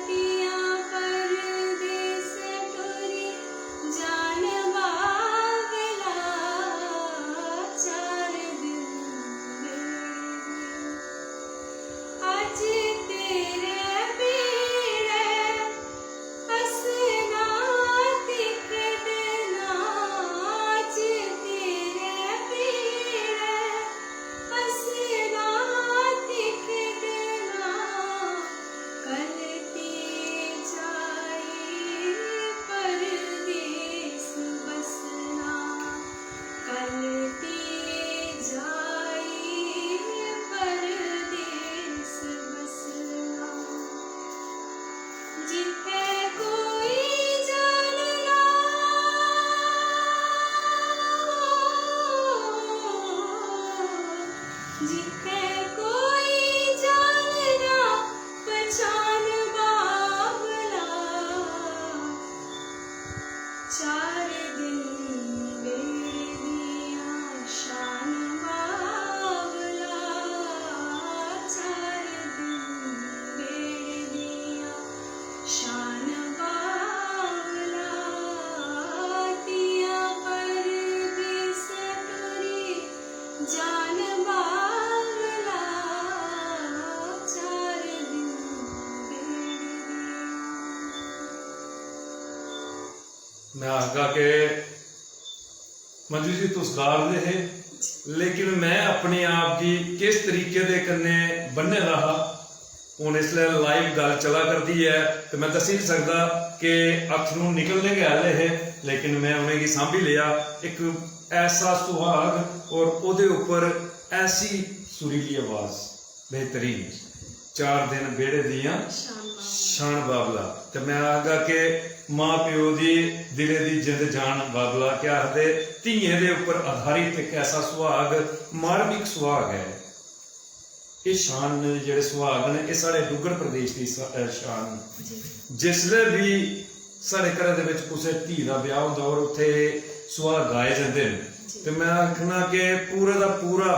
तियां परदेस टुरी जान बावला, चार दिन बेड़दियां। अज तेरे बेड़े हसना ते खेडना, अज तेरे बेड़े हसना ते खेडना, कल ते जाई परदेस बसना। कल ते जाई परदेस बसना, जित्थै कोई जानना, जित्थै कोई जानना पछान बावला। चार दिन बेड़दियां शान बावला, चार दिन बेड़दियां शान बावला, तियां परदेस टुरी जान बावला, चार दिन बेड़दियां। मैं आखगा कि मंजू जी, तुस गा दे हे, लेकिन मैं अपने आप गी किस तरीके दे कन्नै बन्ने दा हा। हून इसलै लाइव गल्ल चला करदी ऐ ते मैं दस्सी नहीं सकदा कि अत्थरू निकलने गै आह्ले हे, लेकिन मैं उ'नेंगी सांभी लेआ। इक ऐसा सुहाग और ओह्दे उप्पर ऐसी सुरीली आवाज, बेहतरीन। चार दिन बेड़े दियां शान बाबला। शान बाबला। ते मैं आखगा कि मां प्यो दी दिलै दी जिंद जान बाबला, केह् आखदे, धियें दे उप्पर आधारित इक ऐसा सुहाग, मार्मिक सुहाग ऐ। एह् शान न, जेह्ड़े सुहाग न, एह् साढ़े डुग्गर प्रदेश दी सा-, अ, शान न। जी। जिसलै बी साढ़े घरै दे बिच कुसै धी दा ब्याह् होंदा और उत्थै एह् सुहाग गाए जंदे न, जी। ते मैं आखना कि पूरा दा पूरा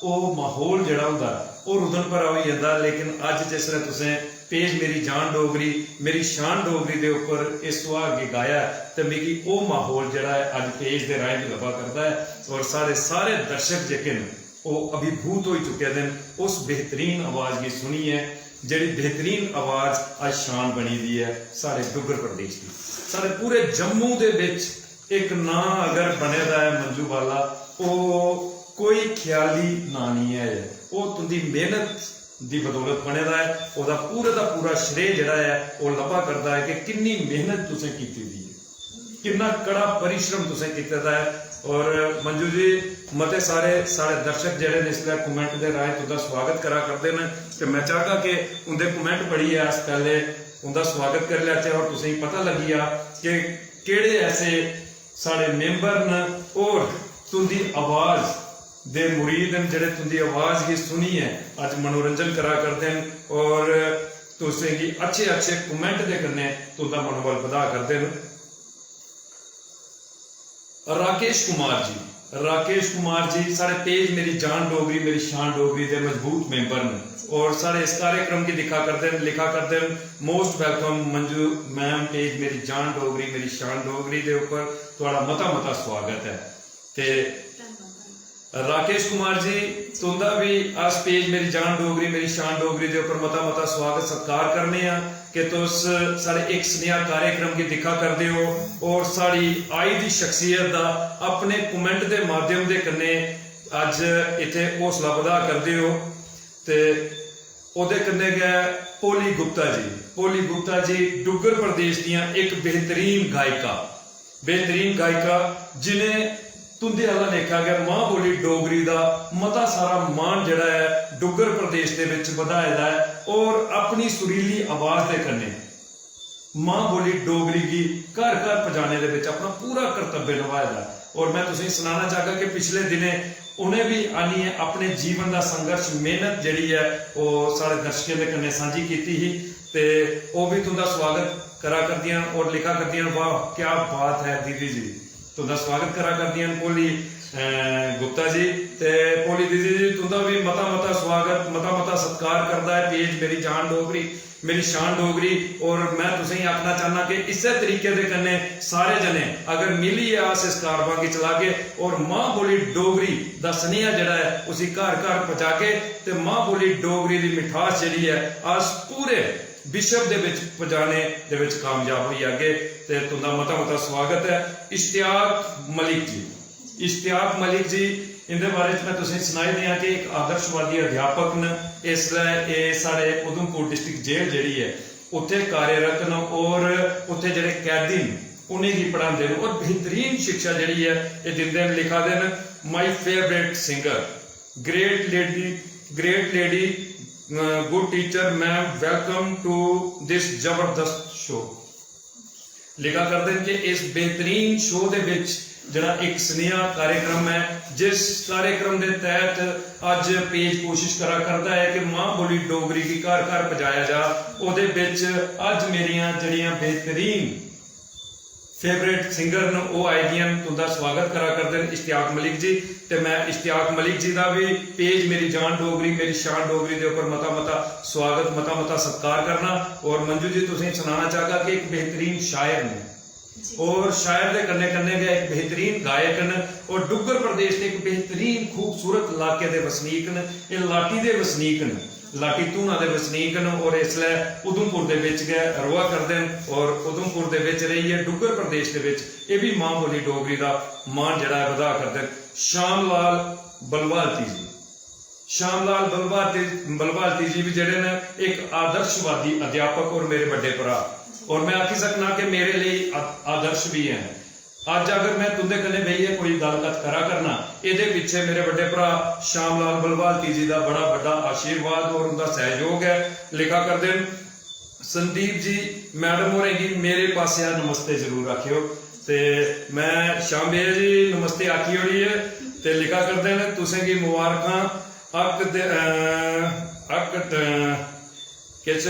ओह् माहौल जेह्ड़ा होंदा, ओह् रुदन भरा होई जंदा। लेकिन अज्ज जिसलै तुसें पेज मेरी जान डोगरी, मेरी शान डोगरी दे उप्पर इस सुहाग गी गाया, ते मिगी ओह् माहौल जेह्ड़ा ऐ, अज्ज पेज दे राहें बी लब्भा करदा ऐ। और साढ़े सारे दर्शक जेह्के न, ओह् अभिभूत होई चुके दे न उस बेहतरीन आवाज गी सुनियै, जेह्ड़ी बेहतरीन आवाज अज्ज शान बनी दी ऐ साढ़े डुग्गर प्रदेश दी। साढ़े पूरे जम्मू दे बिच इक नांऽ अगर बने दा ऐ मंजू बाला, ओह् कोई ख्याली नांऽ निं ऐ। ओह् तुं'दी मेह्नत दी बदौलत बने दा ऐ। ओह्दा पूरे दा पूरा श्रेय जेह्ड़ा ऐ, ओह् लब्भा करदा ऐ कि किन्नी मेह्नत तुसें कीती दी ऐ, किन्ना कड़ा परिश्रम तुसें कीते दा ऐ। और मंजू जी, मते सारे साढ़े दर्शक जेह्ड़े न, इसलै comment दे राहें तुं'दा सुआगत करा करदे न, ते मैं चाहगा कि उं'दे comment पढ़ियै अस पैह्ले उं'दा सुआगत करी लैचै और तुसेंगी पता लग्गी जा कि केह्ड़े ऐसे साढ़े member न और तुं'दी आवाज दे मुरीद न, जेह्ड़े तुं'दी आवाज गी सुनियै अज्ज मनोरंजन करा करदे न और तुसेंगी अच्छे-अच्छे comment दे कन्नै तुं'दा मनोबल बधा करदे न। राकेश कुमार जी, राकेश कुमार जी साढ़े पेज मेरी जान डोगरी, मेरी शान डोगरी दे मजबूत member न और साढ़े इस कार्यक्रम गी दिक्खा करदे न, लिखा करदे न। Most welcome Manju ma'am, page मेरी जान डोगरी, मेरी शान डोगरी दे उप्पर थुआढ़ा मता-मता सुआगत ऐ। ते धन्नवाद। राकेश कुमार जी, तुं'दा बी अस पेज मेरी जान डोगरी, मेरी शान डोगरी दे उप्पर मता-मता सुआगत सत्कार करने आं कि तुस साढ़े इक सनेहा कार्यक्रम गी दिक्खा करदे ओ और साढ़ी आई दी शख्सियत दा अपने comment दे माध्यम दे कन्नै अज्ज इत्थै हौसला बधा करदे ओ। ते ओह्दे कन्नै गै भोली गुप्ता जी, भोली गुप्ता जी डुग्गर प्रदेश दियां इक बेहतरीन गायिका, बेहतरीन गायिका जिनें तुं'दे आह्ला लेखा गै मां बोली डोगरी दा मता सारा मान जेह्ड़ा ऐ डुग्गर प्रदेश दे बिच बधाए दा ऐ और अपनी सुरीली आवाज दे कन्नै मां बोली डोगरी गी घर घर पजाने दे बिच अपना पूरा कर्तव्य नभाए दा ऐ। और मैं तुसेंगी सनाना चाहगा कि पिछले दिनें उ'नें बी आनियै अपने जीवन दा संघर्ष, मेहनत जेह्ड़ी ऐ, ओह् साढ़े दर्शकें दे कन्नै सांझी कीती ही। ते ओह् बी तुं'दा स्वागत करा करदियां न और लिखा करदियां न, "वाह, क्या बात है दीदी जी।" तुं'दा स्वागत करा करदियां न भोली, अ, गुप्ता जी। ते भोली दीदी जी, तुं'दा बी मता मता स्वागत, मता मता सत्कार करदा ऐ पेज मेरी जान डोगरी, मेरी शान डोगरी। और मैं तुसेंगी आखना चाहना कि इस्सै तरीके दे कन्नै सारे जने अगर मिलियै अस इस कारवां गी चलागे और मां बोली डोगरी दा सनेहा जेह्ड़ा ऐ उसी घर घर पजागे, ते मां बोली डोगरी दी मिठास जेह्ड़ी ऐ अस पूरे विश्व दे बिच पजाने दे बिच कामयाब होई जागे। ते तुं'दा मता मता स्वागत ऐ इश्तियाक मलिक जी। इश्तियाक मलिक जी, इं'दे बारे च मैं तुसेंगी सनाई देआं कि इक आदर्शवादी अध्यापक न। इसलै एह् साढ़े उधमपुर डिस्ट्रिक्ट जेल जेह्ड़ी ऐ, उत्थै कार्यरत न और उत्थै जेह्ड़े कैदी न, उ'नेंगी पढ़ांदे न और बेहतरीन शिक्षा जेह्ड़ी ऐ, एह् दिंदे न। लिखा दे न, "My favourite singer, great lady, great lady, uh, good teacher, ma'am, welcome to this जबरदस्त शो।" लिखा करदे न कि इस बेहतरीन शो दे बिच जेह्ड़ा इक सनेहा कार्यक्रम ऐ, जिस कार्यक्रम दे तैह्त अज्ज पेज कोशिश करा करदा ऐ कि मां बोली डोगरी गी घर घर पजाया जा, ओह्दे बिच अज्ज मेरियां जेह्ड़ियां बेहतरीन फेवरेट सिंगर न, ओह् आए दियां न। तुं'दा स्वागत करा करदे न इश्तियाक मलिक जी। ते मैं इश्तियाक मलिक जी दा बी पेज मेरी जान डोगरी, मेरी शान डोगरी दे उप्पर मता मता स्वागत, मता मता सत्कार करना। और मंजू जी, तुसेंगी सनाना चाहगा कि इक बेहतरीन शायर न और शायर दे कन्नै कन्नै गै इक बेहतरीन गायक न और डुग्गर प्रदेश दे इक बेहतरीन खूबसूरत इलाके दे वसनीक न। एह् लाटी दे वसनीक न, लाटी धूना दे वसनीक न और इसलै उधमपुर दे बिच गै र'वा करदे न और उधमपुर दे बिच रेहियै डुग्गर प्रदेश दे बिच एह् बी मां बोली डोगरी दा मान जेह्ड़ा ऐ बधा करदे न। श्याम लाल बलवालती जी, श्याम लाल बलवालती, बलवालती जी बी जेह्ड़े न इक आदर्शवादी अध्यापक और मेरे बड्डे भ्राऽ, और मैं आखी सकना कि मेरे लेई आ-, आदर्श बी हैन। अज्ज अगर मैं तुं'दे कन्नै बेहियै कोई गल्ल कत्थ करा करना, एह्दे पिच्छे मेरे बड्डे भ्राऽ श्याम लाल बलवालती जी दा बड़ा बड्डा आशीर्वाद और उं'दा सैहयोग ऐ। लिखा करदे न, "संदीप जी, मैडम होरें गी मेरे पासेआ नमस्ते जरूर आखेओ।" ते मैं श्याम भैया जी नमस्ते आखी ओड़ी ऐ। ते लिखा करदे न, "तुसें गी मुबारखां, अक दे, अ, अक द-, किश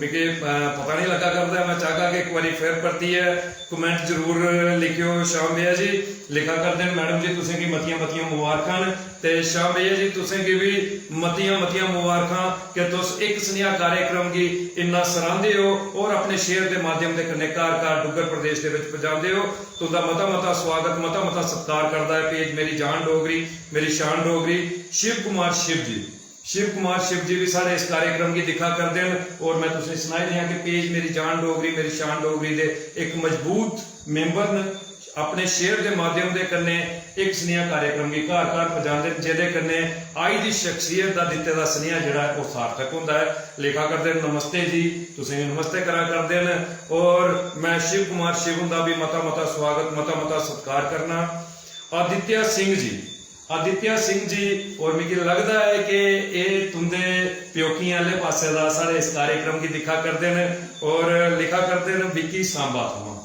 मिगी, अ, पता नहीं लग्गा करदा ऐ।" मैं चाहगा कि इक बारी फिर परतियै कमेंट जरूर लिखेओ श्याम भैया जी। लिखा करदे न, "मैडम जी, तुसें गी मतियां मतियां मुबारखां न।" ते श्याम भैया जी, तुसें गी बी मतियां मतियां मुबारखां कि तुस इक सनेहा कार्यक्रम गी इन्ना सराहंदे ओ और अपने शेयर दे माध्यम दे कन्नै घर घर डुग्गर प्रदेश दे विच पजांदे ओ। तुं'दा मता मता स्वागत, मता मता सत्कार करदा ऐ पेज मेरी जान डोगरी, मेरी शान डोगरी, शिव कुमार शिव जी। शिव कुमार शिव जी भी साढ़े इस कार्यक्रम गी दिक्खा करदे न और मैं तुसें सनाई देआं कि पेज मेरी जान डोगरी, मेरी शान डोगरी दे इक मजबूत मेंबर न। अपने शेयर दे माध्यम दे कन्नै इक सनेहा कार्यक्रम गी घर घर पजांदे न, जेह्दे कन्नै आई दी शख्सियत दा दित्ते दा सनेहा जेह्ड़ा ऐ ओह् सार्थक होंदा ऐ। लिखा करदे न, "नमस्ते जी", तुसें गी नमस्ते करा करदे न। और मैं शिव कुमार शिव हुंदा बी मता मता स्वागत, मता मता सत्कार करना। आदित्य सिंह जी, आदित्य सिंह जी, और मिगी लगदा ऐ कि एह् तुं'दे प्योकियें आह्ले पासै दा साढ़े इस कार्यक्रम गी दिक्खा करदे न और लिखा करदे न विक्की सांबा थमां।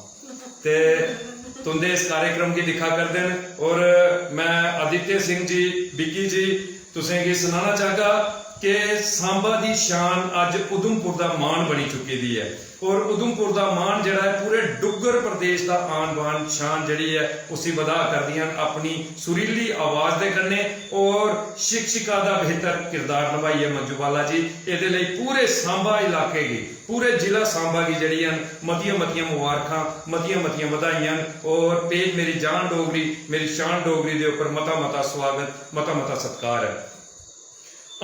ते तुं'दे इस कार्यक्रम गी दिक्खा करदे न और मैं आदित्य सिंह जी, विक्की जी, तुसें गी सनाना चाहगा कि सांबा दी शान अज्ज उधमपुर दा मान बनी चुकी दी ऐ। और उधमपुर दा मान जेह्ड़ा ऐ पूरे डुग्गर प्रदेश दा आन बान शान जेह्ड़ी ऐ उसी बधा करदियां न अपनी सुरीली आवाज दे कन्नै और शिक्षिका दा बेहतर किरदार नभाइयै मंजू बाला जी। एह्दे लेई पूरे सांबा इलाके गी, पूरे जिला सांबा गी जेह्ड़ियां न मतियां मतियां मुबारखां, मतियां मतियां बधाइयां न और पेज मेरी जान डोगरी, मेरी शान डोगरी दे उप्पर मता मता स्वागत, मता मता सत्कार ऐ।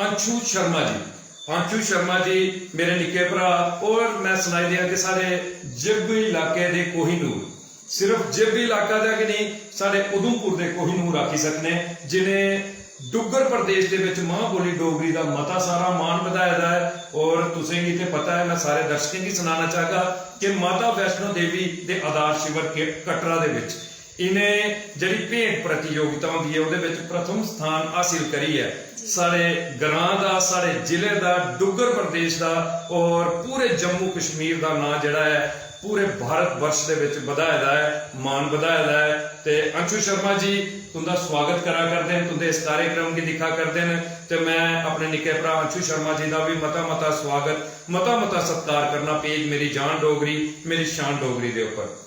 अंशु शर्मा जी, अंशु शर्मा जी मेरे निक्के भ्राऽ और मैं सनाई देआं कि साढ़े जिब इलाके दे कोहिनूर, सिर्फ जिब इलाका दा गै नेईं, साढ़े उधमपुर दे कोहिनूर आखी सकने, जिनें डुग्गर प्रदेश दे विच मां बोली डोगरी दा मता सारा मान बधाए दा ऐ। और तुसें गी ते पता ऐ, मैं सारे दर्शकें गी सनाना चाहगा कि माता वैष्णो देवी दे आधार शिवर के-, कटरा दे विच इ'नें जेह्ड़ी भेंट प्रतियोगिता होंदी ऐ, ओह्दे बिच प्रथम स्थान हासिल करियै साढ़े ग्रां दा, साढ़े जिले दा, डुग्गर प्रदेश दा और पूरे जम्मू कश्मीर दा नांऽ जेह्ड़ा ऐ, पूरे भारत वर्ष दे बिच बधाए दा ऐ, मान बधाए दा ऐ। ते अंशु शर्मा जी तुं'दा स्वागत करा करदे न, तुं'दे इस कार्यक्रम गी दिक्खा करदे न, ते मैं अपने निक्के भ्राऽ अंशु शर्मा जी दा बी मता मता स्वागत, मता मता सत्कार करना पेज मेरी जान डोगरी, मेरी शान डोगरी दे उप्पर।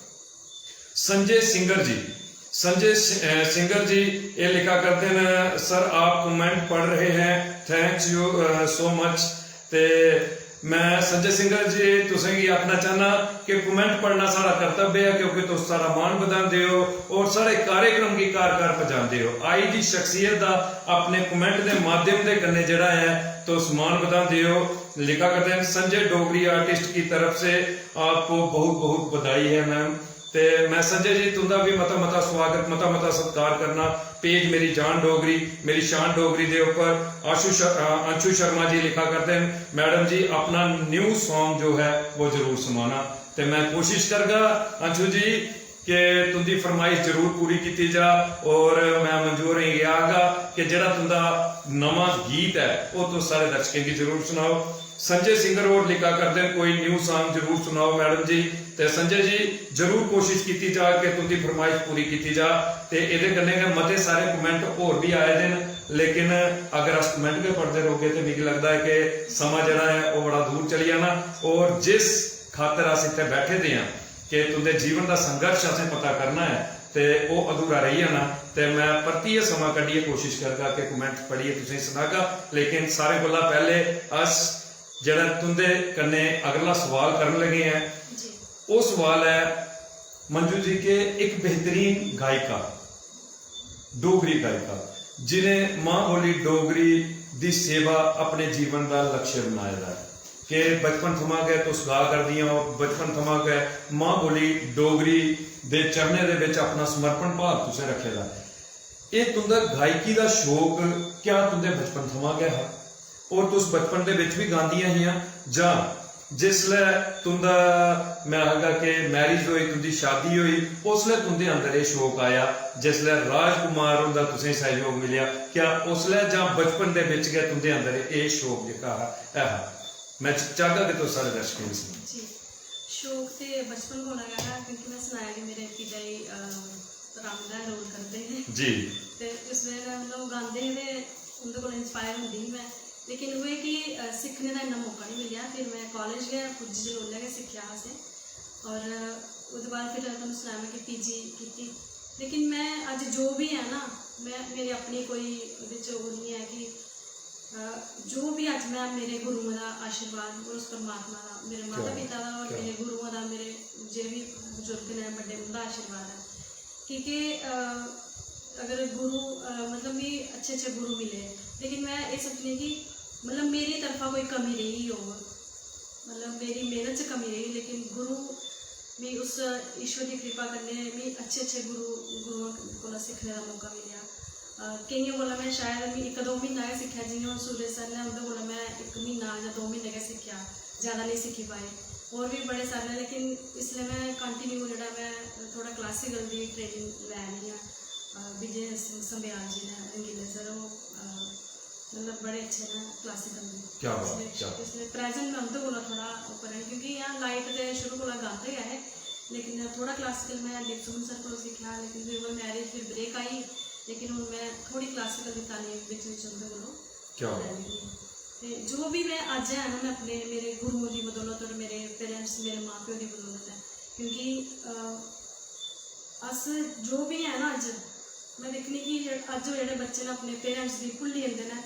संजय सिंगर जी, संजय सि-, अ, सिंगर जी एह् लिखा करदे न, "सर, आप कमेंट पढ़ रहे हैं, thanks you, a, so much।" ते मैं संजय सिंगर जी तुसेंगी आखना चाहना कि कमेंट पढ़ना साढ़ा कर्तव्य ऐ, क्योंकि तुस साढ़ा मान बधांदे ओ और साढ़े कार्यक्रम गी घर घर पजांदे ओ। आई दी शख्सियत दा अपने कमेंट दे माध्यम दे कन्नै जेह्ड़ा ऐ, तुस मान बधांदे ओ। लिखा करदे न, "संजय डोगरी आर्टिस्ट की तरफ से आपको बहुत बहुत बधाई है मैम।" ते मैं संजय जी तुं'दा बी मता मता स्वागत, मता मता सत्कार करना पेज मेरी जान डोगरी, मेरी शान डोगरी दे उप्पर। आशु श-, अ, अंशु शर्मा जी लिखा करदे न, "मैडम जी, अपना न्यू सॉन्ग जो है वो जरूर सुनाना।" ते मैं कोशिश करगा अंशु जी कि तुं'दी फरमाइश जरूर पूरी कीती जा, और मैं मंजू होरें गी आखगा कि जेह्ड़ा तुं'दा नमां गीत ऐ ओह् तुस सारे दर्शकें गी जरूर सुनाओ। संजय सिंगर होर लिखा करदे न, "कोई न्यू सॉन्ग जरूर सुनाओ मैडम जी।" ते संजय जी, जरूर कोशिश कीती जा कि तुं'दी फरमाइश पूरी कीती जा। ते एह्दे कन्नै गै मते सारे कमेंट होर बी आए दे न, लेकिन अगर अस कमेंट गै पढ़दे रौह्गे ते मिगी लगदा ऐ कि समां जेह्ड़ा ऐ ओह् बड़ा दूर चली जाना। और जिस खातर अस इत्थै बैठे दे आं कि तुं'दे जीवन दा संघर्ष असें पता करना ऐ ते ओह् अधूरा रेही जाना। ते मैं परतियै समां कड्ढियै कोशिश करगा कि कमेंट पढ़ियै तुसेंगी सनागा, लेकिन सारें कोला पैह्ले अस जेह्ड़ा तुं'दे कन्नै अगला सवाल करन लगे आं, जी ओह् सवाल ऐ मंजू जी कि एक बेहतरीन गायिका, डोगरी गायिका, जि'नें मां बोली डोगरी दी सेवा अपने जीवन दा लक्ष्य बनाए दा ऐ कि बचपन थमां गै तुस गा करदियां ओ, बचपन थमां गै मां बोली डोगरी दे चरणें दे बिच अपना समर्पण भाव तुसें रक्खे दा ऐ। एह् तुं'दा गायकी दा शौक क्या तुं'दे बचपन थमां गै हा? और तुस बचपन दे बिच बी गांदियां हियां जां जिसलै तुं'दा, मैं आखगा कि मैरिज होई, तुं'दी शादी होई, उसलै तुं'दे अंदर एह् शौक आया, जिसलै राजकुमार हुंदा तुसेंगी सैहयोग मिलेआ, क्या उसलै जां बचपन दे बिच गै तुं'दे अंदर एह् शौक जेह्का हा, ऐ हा? मैं च-, चाहगा कि तुस साढ़े दर्शकें गी सनाओ। जी, शौक ते बचपन कोला गै हा, क्योंकि मैं सनाया कि मेरे पिता जी, अ, रामलीला रोल करदे हे। जी। ते उस बेल्लै मतलब ओह् गांदे हे ते उं'दे कोला इंस्पायर होंदी ही मैं। लेकिन उ'ऐ कि, अ, सिक्खने दा इन्ना मौका निं मिलेआ। फिर मैं कालेज गै पुज्जी, जिसलै उसलै गै सिक्खेआ हा असें। और, अ, ओह्दे बाद फिर तुहानू सनाया मैं कि पीजी कीती। लेकिन मैं अज्ज जो बी ऐ ना, मैं, मेरी अपनी कोई ओह्दे च ओह् निं ऐ कि, अ, जो बी अज्ज मैं, मेरे गुरुएं दा आशीर्वाद और उस परमात्मा दा, मेरे क्या माता बात, पिता दा और क्या मेरे गुरुएं दा, मेरे जेह्ड़े बी बुजुर्ग न बड्डे, उं'दा आशीर्वाद ऐ। की के, अ, अगर गुरु, अ, मतलब मिगी अच्छे अच्छे गुरु मिले, लेकिन मैं एह् सोचनी कि मतलब मेरी तरफा कोई कमी रेही होग, मतलब मेरी मेह्नत च कमी रेही, लेकिन गुरु, मिगी उस ईश्वर दी कृपा कन्नै मिगी अच्छे अच्छे गुरु, गुरुआं कोला सिक्खने दा मौका मिलेआ। अ, केइयें कोला मैं शायद, मिगी इक दो म्हीना गै सिक्खेआ, जियां हून सूरज सर ने, उं'दे कोला मैं इक म्हीना जां दो म्हीने गै सिक्खेआ, ज़्यादा नेईं सिक्खी पाई। होर बी बड़े सारे न, लेकिन इसलै मैं कंटिन्यू जेह्ड़ा, मैं थोह्ड़ा क्लासिकल दी ट्रेनिंग लै दी आं। अ, विजय सिंह संबेयाल जी न, रंगीले सर, ओह्, अ, मतलब बड़े अच्छे न क्लासिकल दे। क्या बात, इसलै, क्या बात। इसलै प्रेजेंट मैं उं'दे कोला थोह्ड़ा उप्पर आं, क्योंकि इ'यां लाइट ते शुरू कोला गांदे गै हे, लेकिन थोह्ड़ा क्लासिकल मैं दीप सुमन सर कोला सिक्खेआ, लेकिन फिर ओह् मैरिज, फिर ब्रेक आई, लेकिन हून मैं थोह्ड़ी क्लासिकल दी तालीम बिच बिच उं'दे कोला क्या बात। लैनी आं। ते जो बी मैं अज्ज है ना, मैं अपने, मेरे गुरुओं दी बदौलत और मेरे पेरेंट्स, मेरे मां प्यो दी बदौलत ऐ, क्योंकि, अ, अस जो बी है ना अज्ज, मैं दिक्खनी कि जेह्ड़े, अज्ज जेह्ड़े बच्चे न अपने पेरेंट्स गी भुल्ली जंदे न।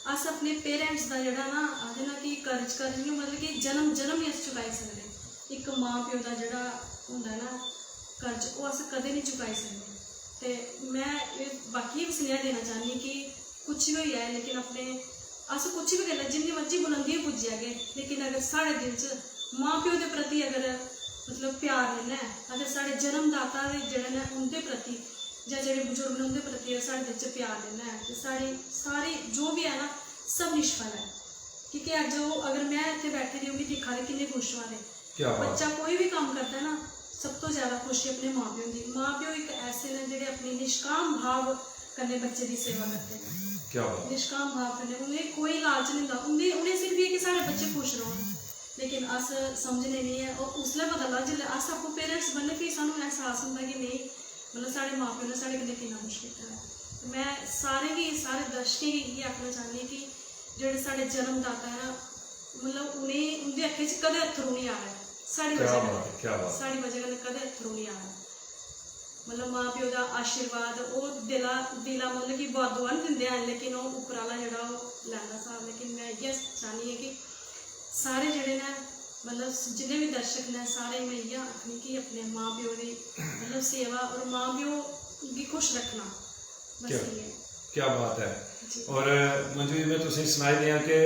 अस अपने पेरेंट्स दा जेह्ड़ा ना, आखदे ना कि कर्ज, कर्ज निं, मतलब कि जन्म, जन्म निं अस चुकाई सकदे। इक मां प्यो दा जेह्ड़ा होंदा ना कर्ज, ओह् अस कदें निं चुकाई सकदे। ते मैं एह् बाकियें गी बी सनेहा देना चाह्न्नी कि कुछ बी होई जाए, लेकिन अपने, अस कुछ बी करी लैचे, जिन्नी मर्जी बुलंदी पर पुज्जी जागे, लेकिन अगर साढ़े दिल च मां प्यो दे प्रति अगर, मतलब, प्यार नेईं ना ऐ, अगर साढ़े जन्मदाता दे जेह्ड़े न उं'दे प्रति, जां जेह्ड़े बजुर्ग न उं'दे प्रति अगर साढ़े दिल च प्यार नेईं ना ऐ, ते साढ़ी सारी जो बी ऐ ना, सब निष्फल ऐ। की के अज्ज ओह्, अगर मैं इत्थै बैठी दी, ओह् मिगी दिक्खा दे, किन्ने खुश होआ दे। क्या बात। बच्चा कोई बी कम्म करदा ना, सब तो ज्यादा खुशी अपने मां प्यो दी। मां प्यो इक ऐसे न जेह्ड़े अपने निष्काम भाव कन्नै बच्चे दी सेवा करदे न। क्या बात। निष्काम भाव कन्नै उ'नें कोई लालच निं होंदा, उं'दे, उ'नें सिर्फ एह् कि साढ़े बच्चे खुश रौह्न। लेकिन अस समझने निं ऐ, ओह् उसलै पता लगदा जिसलै अस आपूं पेरेंट्स बनने, फ्ही सानूं एहसास होंदा कि नेईं, मतलब, साढ़े मां प्यो ने साढ़े कन्नै किन्ना कुछ कीते दा ऐ। ते में सारें गी, सारे दर्शकें गी इ'यै आखना चाह्न्नी आं कि जेह्ड़े साढ़े जन्मदाता न, मतलब, उ'नें, उं'दी अक्खीं च कदें अत्थरू निं आवै साढ़ी क्या बजह बात कन्नै। है, क्या बात। साढ़ी बजह कन्नै कदें अत्थरू निं आवै। मतलब, मां प्यो दा आशीर्वाद, ओह् दिला, दिला, मतलब कि बद्दुआ निं दिंदे हैन, लेकिन ओह् उप्पर आह्ला जेह्ड़ा, ओह् लैंदा स्हाब। लेकिन में इ'यै चाह्न्नी आं कि सारे जेह्ड़े न, मतलब, जिन्ने बी दर्शक न, सारें गी में इ'यै आखनी कि अपने मां प्यो दी, मतलब, सेवा और मां प्यो गी खुश रक्खना, बस क्या, इ'यै। क्या बात है। जी। और मंजू जी, में तुसें सनाई देआं कि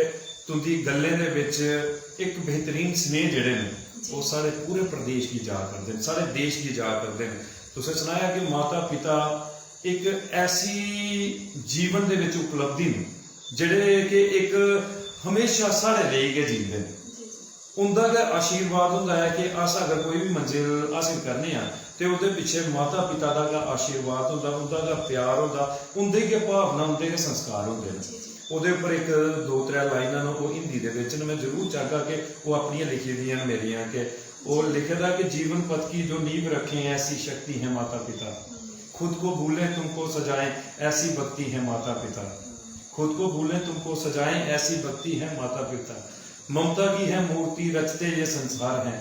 तुं'दी गल्लें दे बिच इक बेहतरीन स्नेह जेह्ड़े न, जी। ओह् साढ़े पूरे प्रदेश गी जा करदे न, साढ़े देश गी जा करदे न। तुसें सनाया कि माता पिता इक ऐसी जीवन दे बिच उपलब्धि न, जेह्ड़े कि इक हमेशा साढ़े लेई गै जींदे न। जी, जी। उं'दा गै आशीर्वाद होंदा ऐ कि अस अगर कोई बी मंजिल हासल करने आं ते ओह्दे पिच्छे माता पिता दा गै आशीर्वाद होंदा, उं'दा गै प्यार होंदा, उं'दे गै भावना, उं'दे गै संस्कार होंदे न। जी, जी। ओह्दे उप्पर इक दो त्रै लाइनां न, ओह् हिंदी दे बिच न, में जरूर चाहगा कि ओह् अपनियां लिखी दियां न मेरियां, कि ओह् लिखे दा कि जीवन पथ की जो नींव रखें, ऐसी शक्ति है माता पिता। खुद को भूलें तुमको सजाएं, ऐसी भक्ति है माता पिता। खुद को भूलें तुमको सजाएं, ऐसी भक्ति है माता पिता। ममता की है मूर्ति रचते ये संसार हैं,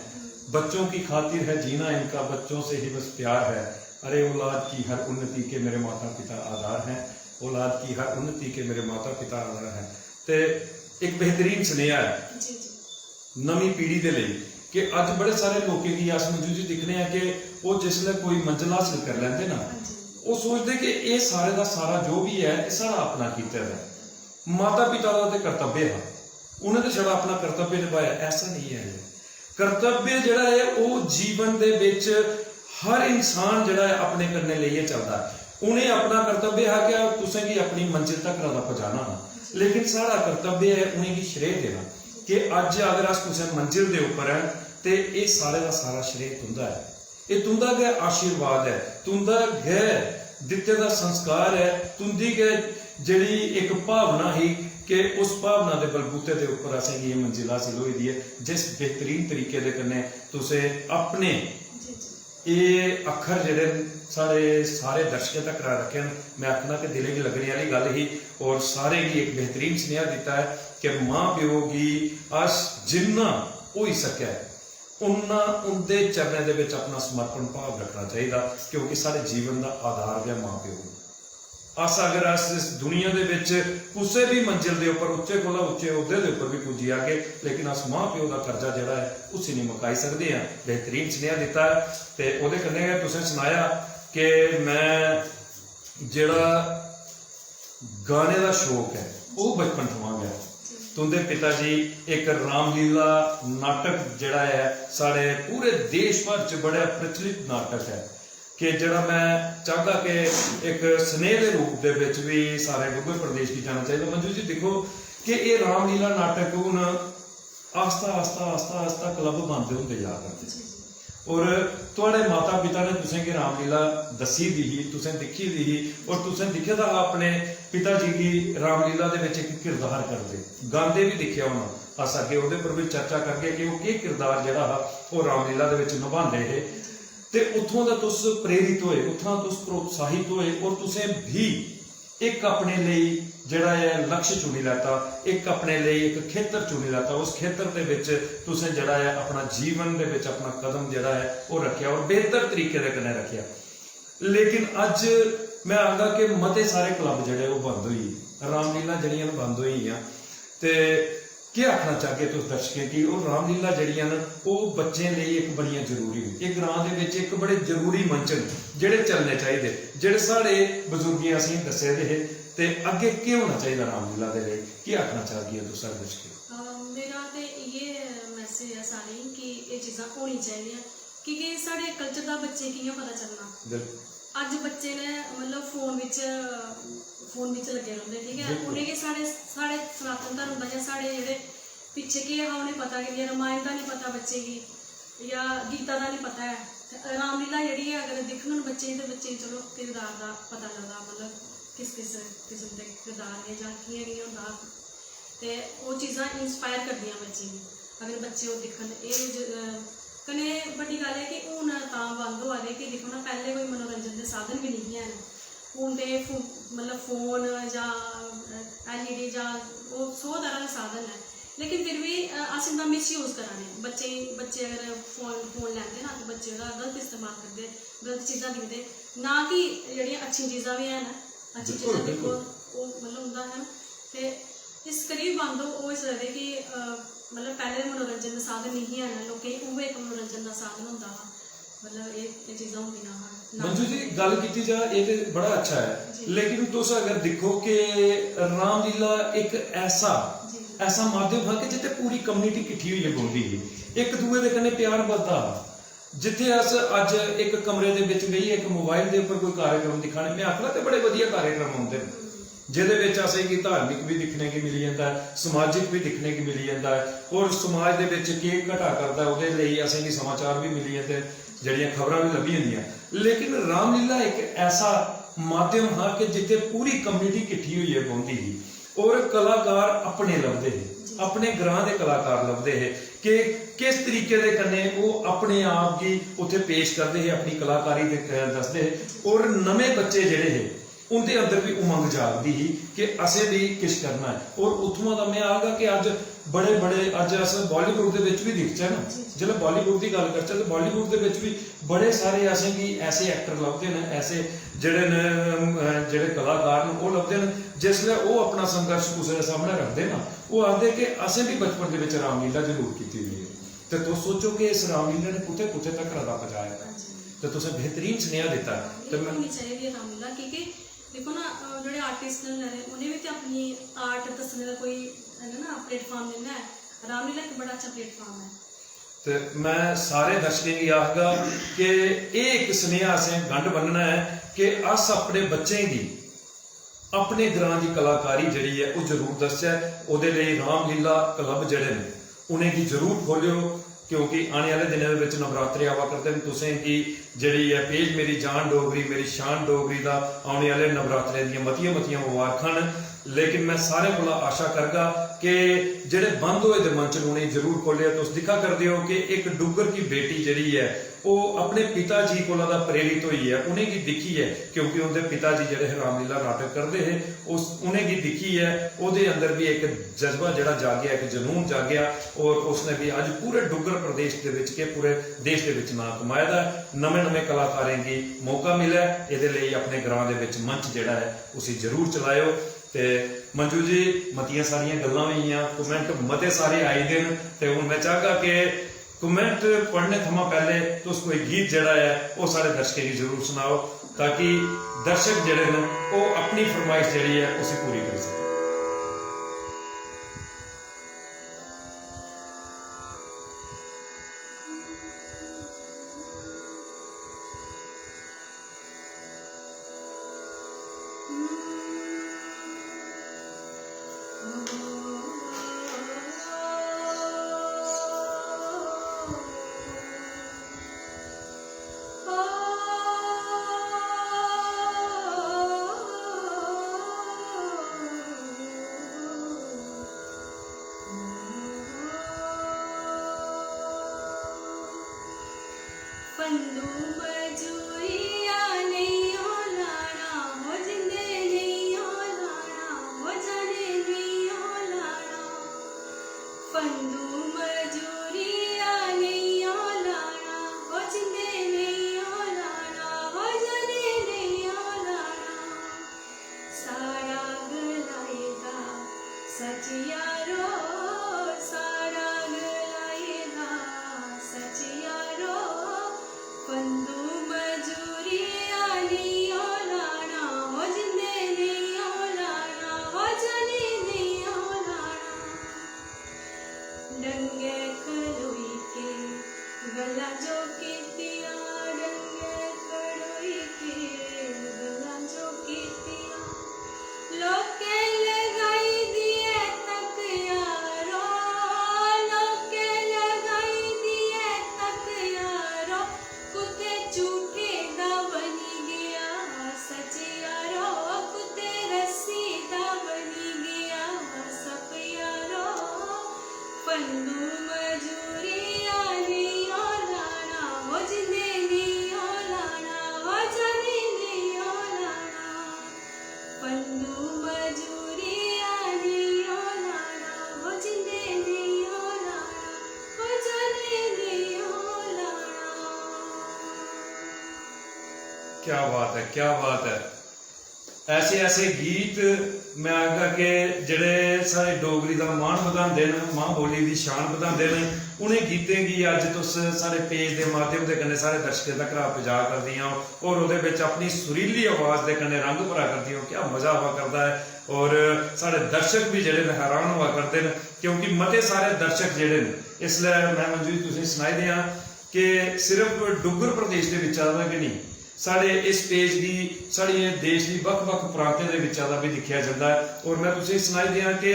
बच्चों की खातिर है जीना इनका, बच्चों से ही बस प्यार है। अरे औलाद की हर उन्नति के मेरे माता पिता आधार हैं, औलाद की हर उन्नति के मेरे माता पिता आधार हैं। ते एक बेहतरीन सुनेहा ऐ। जी, जी। नमीं पीढ़ी दे लेई कि अज्ज बड़े सारे लोकें गी अस, मंजू जी, दिक्खने आं कि ओह् जिसलै कोई मंजल हासल करी लैंदे ना, हां जी। ओह् सोचदे कि एह् सारे दा सारा जो बी ऐ, एह् साढ़ा अपना कीते दा ऐ। माता पिता दा ते कर्तव्य हा, उ'नें ते छड़ा अपना कर्तव्य नभाया, ऐसा नेईं ऐ। कर्तव्य जेह्ड़ा ऐ, ओह् जीवन दे बिच हर इंसान जेह्ड़ा ऐ, अपने कन्नै लेइयै चलदा ऐ। उ'नें अपना कर्तव्य हा कि तुसें गी अपनी मंजिल तक दा पजाना हा, लेकिन साढ़ा कर्तव्य ऐ उ'नेंगी श्रेय देना कि अज्ज अगर अस कुसै मंजिल दे उप्पर ऐं, ते एह् सारे दा सारा श्रेय तुं'दा ऐ। एह् तुं'दा गै आशीर्वाद ऐ, तुं'दा गै दित्ते दा संस्कार ऐ, तुं'दी गै जेह्ड़ी इक भावना ही कि उस भावना दे बलबूते दे उप्पर असेंगी एह् मंजिल हासल होई दी ऐ, जिस बेहतरीन तरीके दे कन्नै तुसें अपने जी, जी। एह् अक्खर जेह्ड़े न, साढ़े सारे दर्शकें तक रक्खे न। में आखना कि दिलै गी लग्गने आह्ली गल्ल ही, और सारें गी इक बेहतरीन सनेहा दित्ता ऐ कि मां प्यो गी अस जिन्ना होई सकै, उन्ना उं'दे चरणें दे बिच अपना समर्पण भाव रक्खना चाहिदा, क्योंकि साढ़े जीवन दा आधार गै मां प्यो न। अस अगर अस इस दुनिया दे बिच कुसै बी मंजिल दे उप्पर उच्चे कोला उच्चे ओह्दे दे उप्पर बी पुज्जी जागे, लेकिन अस मां प्यो दा कर्जा जेह्ड़ा ऐ, उसी निं मकाई सकदे आं। बेहतरीन सनेहा दित्ता ऐ, ते ओह्दे कन्नै गै तुसें सनाया कि में जेह्ड़ा गाने दा शौक ऐ, ओह् बचपन थमां गै। तुं'दे पिता जी इक रामलीला नाटक जेह्ड़ा ऐ, साढ़े पूरे देश भर च बड़ा प्रचलित नाटक ऐ, कि जेह्ड़ा में चाहगा कि इक स्नेह दे रूप दे बिच बी सारे डुग्गर प्रदेश गी जाना चाहिदा। मंजू जी, दिक्खो कि एह् रामलीला नाटक हून आस्ता, आस्ता, आस्ता, आस्ता क्लब बंद होंदे जा करदे। जी, जी। और थुआढ़े माता पिता ने तुसें गी रामलीला दस्सी दी ही, तुसें दिक्खी दी ही, और तुसें दिक्खे दा हा अपने पिता जी गी रामलीला दे बिच इक किरदार करदे, गांदे बी दिक्खेआ होना। अस अग्गें ओह्दे पर बी चर्चा करगे कि ओह् केह् किरदार जेह्ड़ा हा, ओह् रामलीला दे बिच नभांदे हे। ते उत्थुआं दा तुस प्रेरित होए, उत्थुआं तुस प्रोत्साहित होए, और तुसें भी इक अपने लेई जेह्ड़ा ऐ लक्ष्य चुनी लैता, इक अपने लेई इक खेतर चुनी लैता, उस खेतर दे बिच तुसें जेह्ड़ा ऐ अपना जीवन दे बिच अपना कदम जेह्ड़ा ऐ ओह् रक्खेआ और बेहतर तरीके दे कन्नै रक्खेआ। लेकिन अज्ज में आखगा कि मते सारे क्लब जेह्ड़े ओह् बंद होई गे, रामलीला जेह्ड़ियां न बंद होई गेइयां। ते केह् आखना चाहगे तुस दर्शकें गी? ओह् रामलीला जेह्ड़ियां न, ओह् बच्चें लेई इक बड़ियां जरूरी न। एह् ग्रां दे बिच इक बड़े जरूरी मंच न, जेह्ड़े चलने चाहिदे, जेह्ड़े साढ़े बजुर्गें असेंगी दस्से दे हे। ते अग्गें केह् होना चाहिदा रामलीला दे लेई? केह् आखना चाहगियां तुस साढ़े दर्शकें गी? अ, मेरा ते इ'यै मैसेज ऐ सारें गी कि एह् चीजां होनी चाहिदियां, की के साढ़े कल्चर दा बच्चें गी कि'यां पता चलना? बिल्कुल। अज्ज बच्चे ने, मतलब, फोन बिच, फोन बिच लग्गे रौंह्दे, ठीक ऐ? बिल्कुल। उ'नेंगी साढ़े, साढ़े सनातन धर्म दा जां साढ़े जेह्ड़े पिच्छे केह् हा, उ'नेंगी पता गै निं ऐ, रमायण दा निं पता बच्चे गी, जां गीता दा निं पता ऐ। ते रामलीला जेह्ड़ी ऐ, अगर दिक्खङन बच्चे गी, ते बच्चे गी, चलो, किरदार दा पता लगदा, मतलब, किस किस किस्म दे किरदार ने जां कि'यां कि'यां होंदा हा। ते ओह् चीज़ां इंस्पायर करदियां बच्चें गी। अगर बच्चे ओह् दिक्खन, एह् ज- अ, कन्नै बड्डी गल्ल ऐ कि हून तां बंद होआ दे कि दिक्खो ना, पैह्लें कोई मनोरंजन दे साधन बी नेईं हैन। हून ते फो- मतलब फोन जां एल ई डी जां ओह् सौ तरह दे साधन न, लेकिन फिर बी अ, अस इं'दा मिसयूज करा ने। बच्चे बच्चे अगर फोन फोन लैंदे ना, ते बच्चे ओह्दा गलत इस्तेमाल करदे, गलत चीज़ां दिखदे। ना कि जेह्ड़ियां अच्छियां चीज़ां बी हैन, अच्छी बिल्कुल, चीज़ां दिक्खो, बिल्कुल। ओह् मतलब उं'दा है ना। ते इस करियै बी बंद ओह् होई सकदे कि अ, मतलब पैह्लें मनोरंजन दा साधन नेईं ही हैन, लोकें गी उ'ऐ इक मनोरंजन दा साधन होंदा हा। मतलब एह् एह् चीज़ां होंदियां हियां। मंजू जी, गल्ल कीती जा, एह् ते बड़ा अच्छा ऐ, जी। लेकिन तुस अगर दिक्खो कि रामलीला इक ऐसा जी। ऐसा माध्यम हा कि जित्थै पूरी कम्युनिटी किट्ठी होइयै बौंह्दी ही, इक दूए दे कन्नै प्यार बधदा हा। जित्थै अस अज्ज इक कमरे दे बिच बेहियै इक मोबाइल दे उप्पर कोई कार्यक्रम दिक्खा ने, में आखना ते बड़े बधिया कार्यक्रम औंदे न, जेह्दे बिच असेंगी धार्मिक बी दिक्खने गी मिली जंदा ऐ, समाजिक बी दिक्खने गी मिली जंदा ऐ, और समाज दे बिच केह् घटा करदा ऐ, ओह्दे लेई असेंगी समाचार बी मिली जंदे न, जेह्ड़ियां खबरां बी लब्भी जंदियां। लेकिन रामलीला इक ऐसा माध्यम हा कि जित्थै पूरी कम्युनिटी किट्ठी होइयै बौंह्दी ही, और कलाकार अपने लभदे हे, अपने ग्रां दे कलाकार लभदे हे कि किस तरीके दे कन्नै ओह् अपने आप गी उत्थै पेश करदे हे, अपनी कलाकारी दे, अ, दसदे हे, और नमें बच्चे जेह्ड़े हे, उं'दे अंदर बी उमंग जागदी ही कि असें बी किश करना ऐ। और उत्थुआं दा में आखगा कि अज्ज बड़े बड़े, अज्ज अस बालीवुड दे बिच बी दिखचै ना, जिसलै बालीवुड दी गल्ल करचै, ते बालीवुड दे बिच बी बड़े सारे असेंगी ऐसे एक्टर लभदे न, ऐसे जेह्ड़े न, अम, जेह्ड़े कलाकार न, ओह् लभदे न। जिसलै ओह् अपना संघर्ष कुसै दे सामनै रखदे ना, ओह् आखदे कि असें बी बचपन दे बिच रामलीला जरूर कीती दी ऐ। ते तुस सोचो कि इस रामलीला ने कुत्थै कुत्थै तक्कर दा पजाया ऐ। ते तुसें बेहतरीन सनेहा दित्ता ऐ। ते में होनी चाहिदी ऐ रामलीला, की के दिक्खो ना, अ, जेह्ड़े आर्टिस्ट न, उ'नें बी ते अपनी आर्ट दस्सने दा कोई, है ना, प्लेटफार्म देना ऐ। रामलीला इक बड़ा अच्छा प्लेटफार्म ऐ। ते में सारे दर्शकें गी आखगा कि एह् इक सनेहा असें गंढ बन्नना ऐ कि अस अपने बच्चें गी अपने ग्रां दी कलाकारी जेह्ड़ी ऐ, ओह् जरूर दसचै। ओह्दे लेई रामलीला क्लब जेह्ड़े न, उ'नेंगी जरूर खोह्लेओ, क्योंकि आने आह्ले दिनें दे बिच नवरात्रे आवा करदे न। तुसें गी जेह्ड़ी ऐ पेज मेरी जान डोगरी, मेरी शान डोगरी दा औने आह्ले नवरात्रें दियां मतियां-मतियां मबारखां न। लेकिन में सारें कोला आशा करगा कि जेह्ड़े बंद होए दे मंच न, उ'नेंगी जरूर खोह्लेआ। तुस दिक्खा करदे ओ कि इक डुग्गर की बेटी जेह्ड़ी ऐ, ओह् अपने पिता जी कोला दा प्रेरित होइयै, उ'नेंगी दिक्खियै, क्योंकि उं'दे पिता जी जेह्ड़े हे रामलीला नाटक करदे हे, उस, उ'नेंगी दिक्खियै ओह्दे अंदर बी इक जज्बा जेह्ड़ा जागेआ, इक जनून जागेआ, और उसने बी अज्ज पूरे डुग्गर प्रदेश दे बिच के पूरे देश दे बिच नांऽ कमाए दा ऐ। नमें-नमें कलाकारें गी मौका मिलै, एह्दे लेई अपने ग्रां दे बिच मंच जेह्ड़ा ऐ, उसी जरूर चलाएओ। ते मंजू जी, मतियां सारियां गल्लां होई गेइयां, कमेंट मते सारे आई दे न, ते हून में चाहगा कि कमेंट पढ़ने थमां पैह्ले तुस कोई गीत जेह्ड़ा ऐ, ओह् साढ़े दर्शकें गी जरूर सनाओ, ताकि दर्शक जेह्ड़े न, ओह् अपनी फरमाइश जेह्ड़ी ऐ, उसी पूरी करी सकन। फंदू मजूरिया नेईं ओ लाना, हो जिंदे नेईं ओ लाना, हो जाने नेईं ओ लाना। फंदू मजूरिया नेईं ओ लाना, हो जिंदे नेईं ओ लाना, हो जाने नेईं ओ लाना। सारा गलाए दा सच यारो, सारा गलाए दा सच यारो, फंदू क्या बात है, क्या बात है। ऐसे ऐसे गीत, मैं आखगा कि जेह्ड़े साढ़े डोगरी दा मान बधांदे न, मां बोली दी शान बधांदे न, उ'नें गीतें गी अज्ज तुस साढ़े पेज दे माध्यम दे कन्नै साढ़े दर्शकें तक पजा करदियां ओ और ओह्दे बिच अपनी सुरीली आवाज दे कन्नै रंग भरा करदियां ओ। क्या मजा आवा करदा ऐ और साढ़े दर्शक बी जेह्ड़े न हैरान होआ करदे न, क्योंकि मते सारे दर्शक जेह्ड़े न, इसलै मैं मंजू जी तुसेंगी सनाई देआं कि सिर्फ डुग्गर प्रदेश दे बिच्चा दा गै नेईं, साढ़े इस पेज गी साढ़े देश दी बक्ख-बक्ख प्रांतें दे बिच्चा दा बी दिक्खेआ जंदा ऐ। और मैं तुसेंगी सनाई देआं कि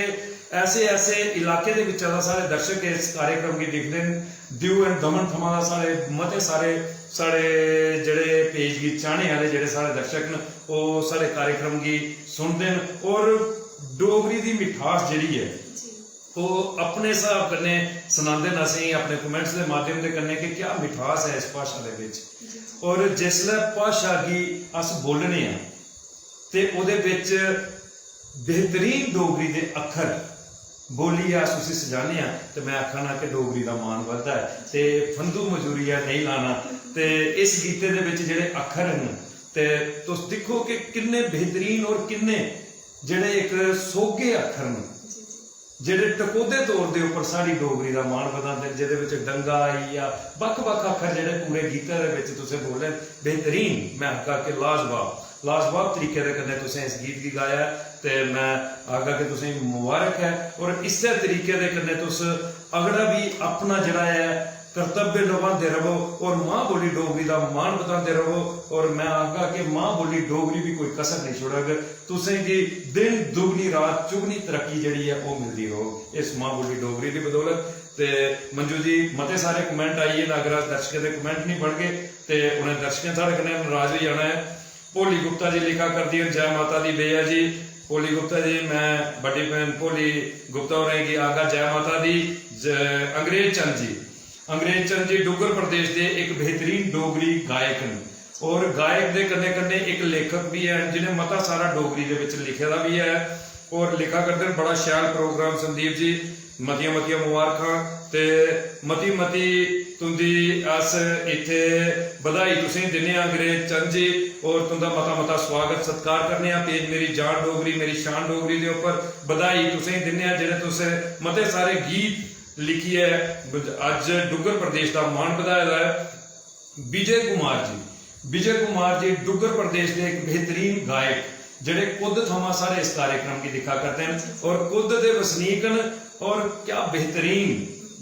ऐसे-ऐसे इलाके दे बिच्चा दा साढ़े दर्शक इस कार्यक्रम गी दिखदे न। दीव and दमन थमां दा साढ़े मते सारे, साढ़े जेह्ड़े पेज गी चाह्ने आह्ले जेह्ड़े साढ़े दर्शक न, ओह् साढ़े कार्यक्रम गी सुनदे न और डोगरी दी मिठास जेह्ड़ी ऐ, ओह् अपने स्हाब कन्नै सनांदे न असेंगी अपने comments दे माध्यम दे कन्नै कि क्या मिठास ऐ इस भाशा दे बिच। और जिसलै भाशा गी अस बोलने आं ते ओह्दे बिच बेहतरीन डोगरी दे अक्खर बोलियै अस उसी सजाने आं, ते मैं आखा ना कि डोगरी दा मान बधदा ऐ। ते फंदू मजूरिया नेईं लाना, ते इस गीते दे बिच जेह्ड़े अक्खर न, ते तुस दिक्खो कि किन्ने बेहतरीन और किन्ने जेह्ड़े इक सोह्गे अक्खर न, जेह्ड़े टकोह्दे तौर दे उप्पर साढ़ी डोगरी दा मान बधांदे न, जेह्दे बिच डंगा आई गेआ, बक्ख-बक्ख अक्खर जेह्ड़े पूरे गीतै दे बिच तुसें बोले न, बेहतरीन, मैं आखगा कि लाजवाब, लाजवाब तरीके दे कन्नै तुसें इस गीत गी गाया ऐ, ते मैं आखगा कि तुसेंगी मुबारक ऐ। और इस्सै तरीके दे कन्नै तुस अगड़ा बी अपना जेह्ड़ा ऐ कर्तव्य नभांदे रवो और मां बोली डोगरी दा मान बधांदे रवो। और मैं आखगा कि मां बोली डोगरी बी कोई कसर नेईं छोड़ग, तुसेंगी दिन दुगनी रात चुगनी तरक्की जेह्ड़ी ऐ ओह् मिलदी रौह्ग इस मां बोली डोगरी दी बदौलत। ते मंजू जी, मते सारे comment आई गे न, अगर अस दर्शकें दे comment नेईं पढ़गे ते उ'नें दर्शकें साढ़े कन्नै नराज होई जाना ऐ। भोली गुप्ता जी लिखा करदी न, "जय माता दी भैया जी।" भोली गुप्ता जी, मैं बड्डी भैन भोली गुप्ता होरें गी आखगा जय माता दी। ज-, अंग्रेज चंद जी, अंग्रेज चंद जी डुग्गर प्रदेश दे इक बेहतरीन डोगरी गायक न और गायक दे कन्नै कन्नै इक लेखक बी हैन, जि'नें मता सारा डोगरी दे बिच लिखे दा बी ऐ। और लिखा करदे न, "बड़ा शैल program संदीप जी, मतियां मतियां मुबारखां ते मती मती तुं'दी अस इत्थै बधाई तुसेंगी दिन्ने आं अंग्रेज चंद जी, और तुं'दा मता मता स्वागत सत्कार करने आं पेज मेरी जान डोगरी मेरी शान डोगरी दे उप्पर। बधाई तुसेंगी दिन्ने आं जेह्ड़े तुस मते सारे गीत लिखियै अज्ज डुग्गर प्रदेश दा मान बधाए दा ऐ।" विजय कुमार जी, विजय कुमार जी डुग्गर प्रदेश दे इक बेहतरीन गायक, जेह्ड़े कुद्द थमां साढ़े इस कार्यक्रम गी दिक्खा करदे न और कुद्द दे वसनीक न और क्या बेहतरीन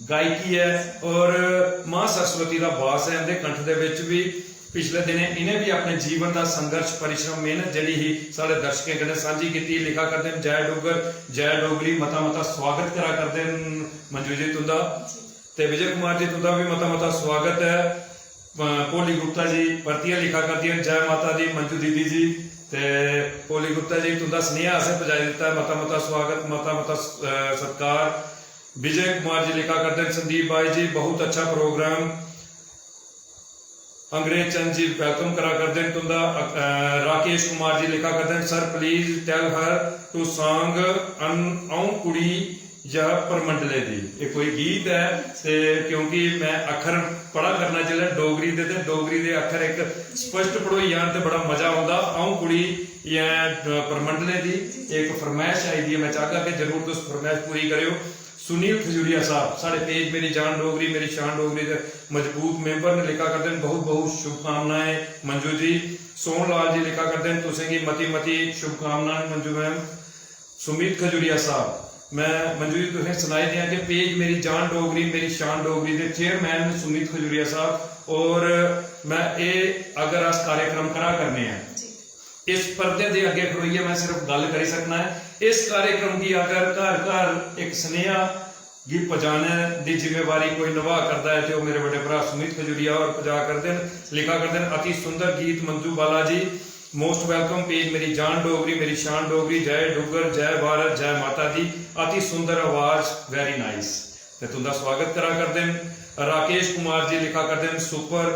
गायकी ऐ और मां सरस्वती दा वास ऐ इं'दे कंठ दे बिच बी। पिछले दिनें इ'नें बी अपने जीवन दा संघर्ष, परिश्रम, मेहनत जेह्ड़ी ही साढ़े दर्शकें कन्नै सांझी कीती। लिखा करदे न, "जय डुग्गर, जय डोगरी, मता मता स्वागत करा करदे न मंजू जी तुं'दा।" ते विजय कुमार जी, तुं'दा बी मता मता स्वागत ऐ। अ, भोली गुप्ता जी परतियै लिखा करदियां न, "जय माता दी मंजू दीदी जी।" ते भोली गुप्ता जी, तुं'दा सनेहा असें पजाई दित्ता ऐ, मता मता स्वागत, मता मता स-, अ, सत्कार। विजय कुमार जी लिखा करदे न, "संदीप भाई जी, बहुत अच्छा program।" अंग्रेज चंद जी welcome करा करदे न तुं'दा। अ, राकेश कुमार जी लिखा करदे न, "Sir, please tell her to song अन-, अ'ऊं कुड़ी या परमंडले दी।" एह् कोई गीत ऐ, ते क्योंकि मैं अक्खर पढ़ा करना जिसलै डोगरी दे, ते डोगरी दे अक्खर इक स्पष्ट पढ़ोई जान ते बड़ा मजा औंदा। "अ'ऊं कुड़ी या, अ, परमंडले दी", इक फरमैश आई दी ऐ, मैं चाहगा कि जरूर तुस फरमैश पूरी करेओ। सुनील खजूरिया साहब, साढ़े पेज मेरी जान डोगरी, मेरी शान डोगरी दे मजबूत member ने, लिखा करदे न, "बहुत बहुत शुभकामनाएं मंजू जी।" सोहन लाल जी लिखा करदे न, "तुसें गी मती मती शुभकामनाएं मंजू मैम।" सुमित खजूरिया साहब, मैं मंजू जी तुसें सनाई देआं कि पेज मेरी जान डोगरी, मेरी शान डोगरी दे chairman न सुमित खजूरिया साहब, और मैं एह् अगर अस कार्यक्रम करा करने आं, इस पर्दे दे अग्गें खड़ोइयै मैं सिर्फ गल्ल करी सकना ऐ। इस कार्यक्रम गी अगर घर घर इक सनेहा गी पजाने दी जिम्मेवारी कोई नभा करदा ऐ, ते ओह् मेरे बड्डे भ्राऽ सुमित खजूरिया होर पजा करदे न, लिखा करदे न, "अति सुंदर गीत मंजू बाला जी, most welcome पेज मेरी जान डोगरी, मेरी शान डोगरी, जय डुग्गर, जय भारत, जय माता दी, अति सुंदर आवाज, very nice।" ते तुं'दा स्वागत करा करदे न। राकेश कुमार जी लिखा करदे न, "Super,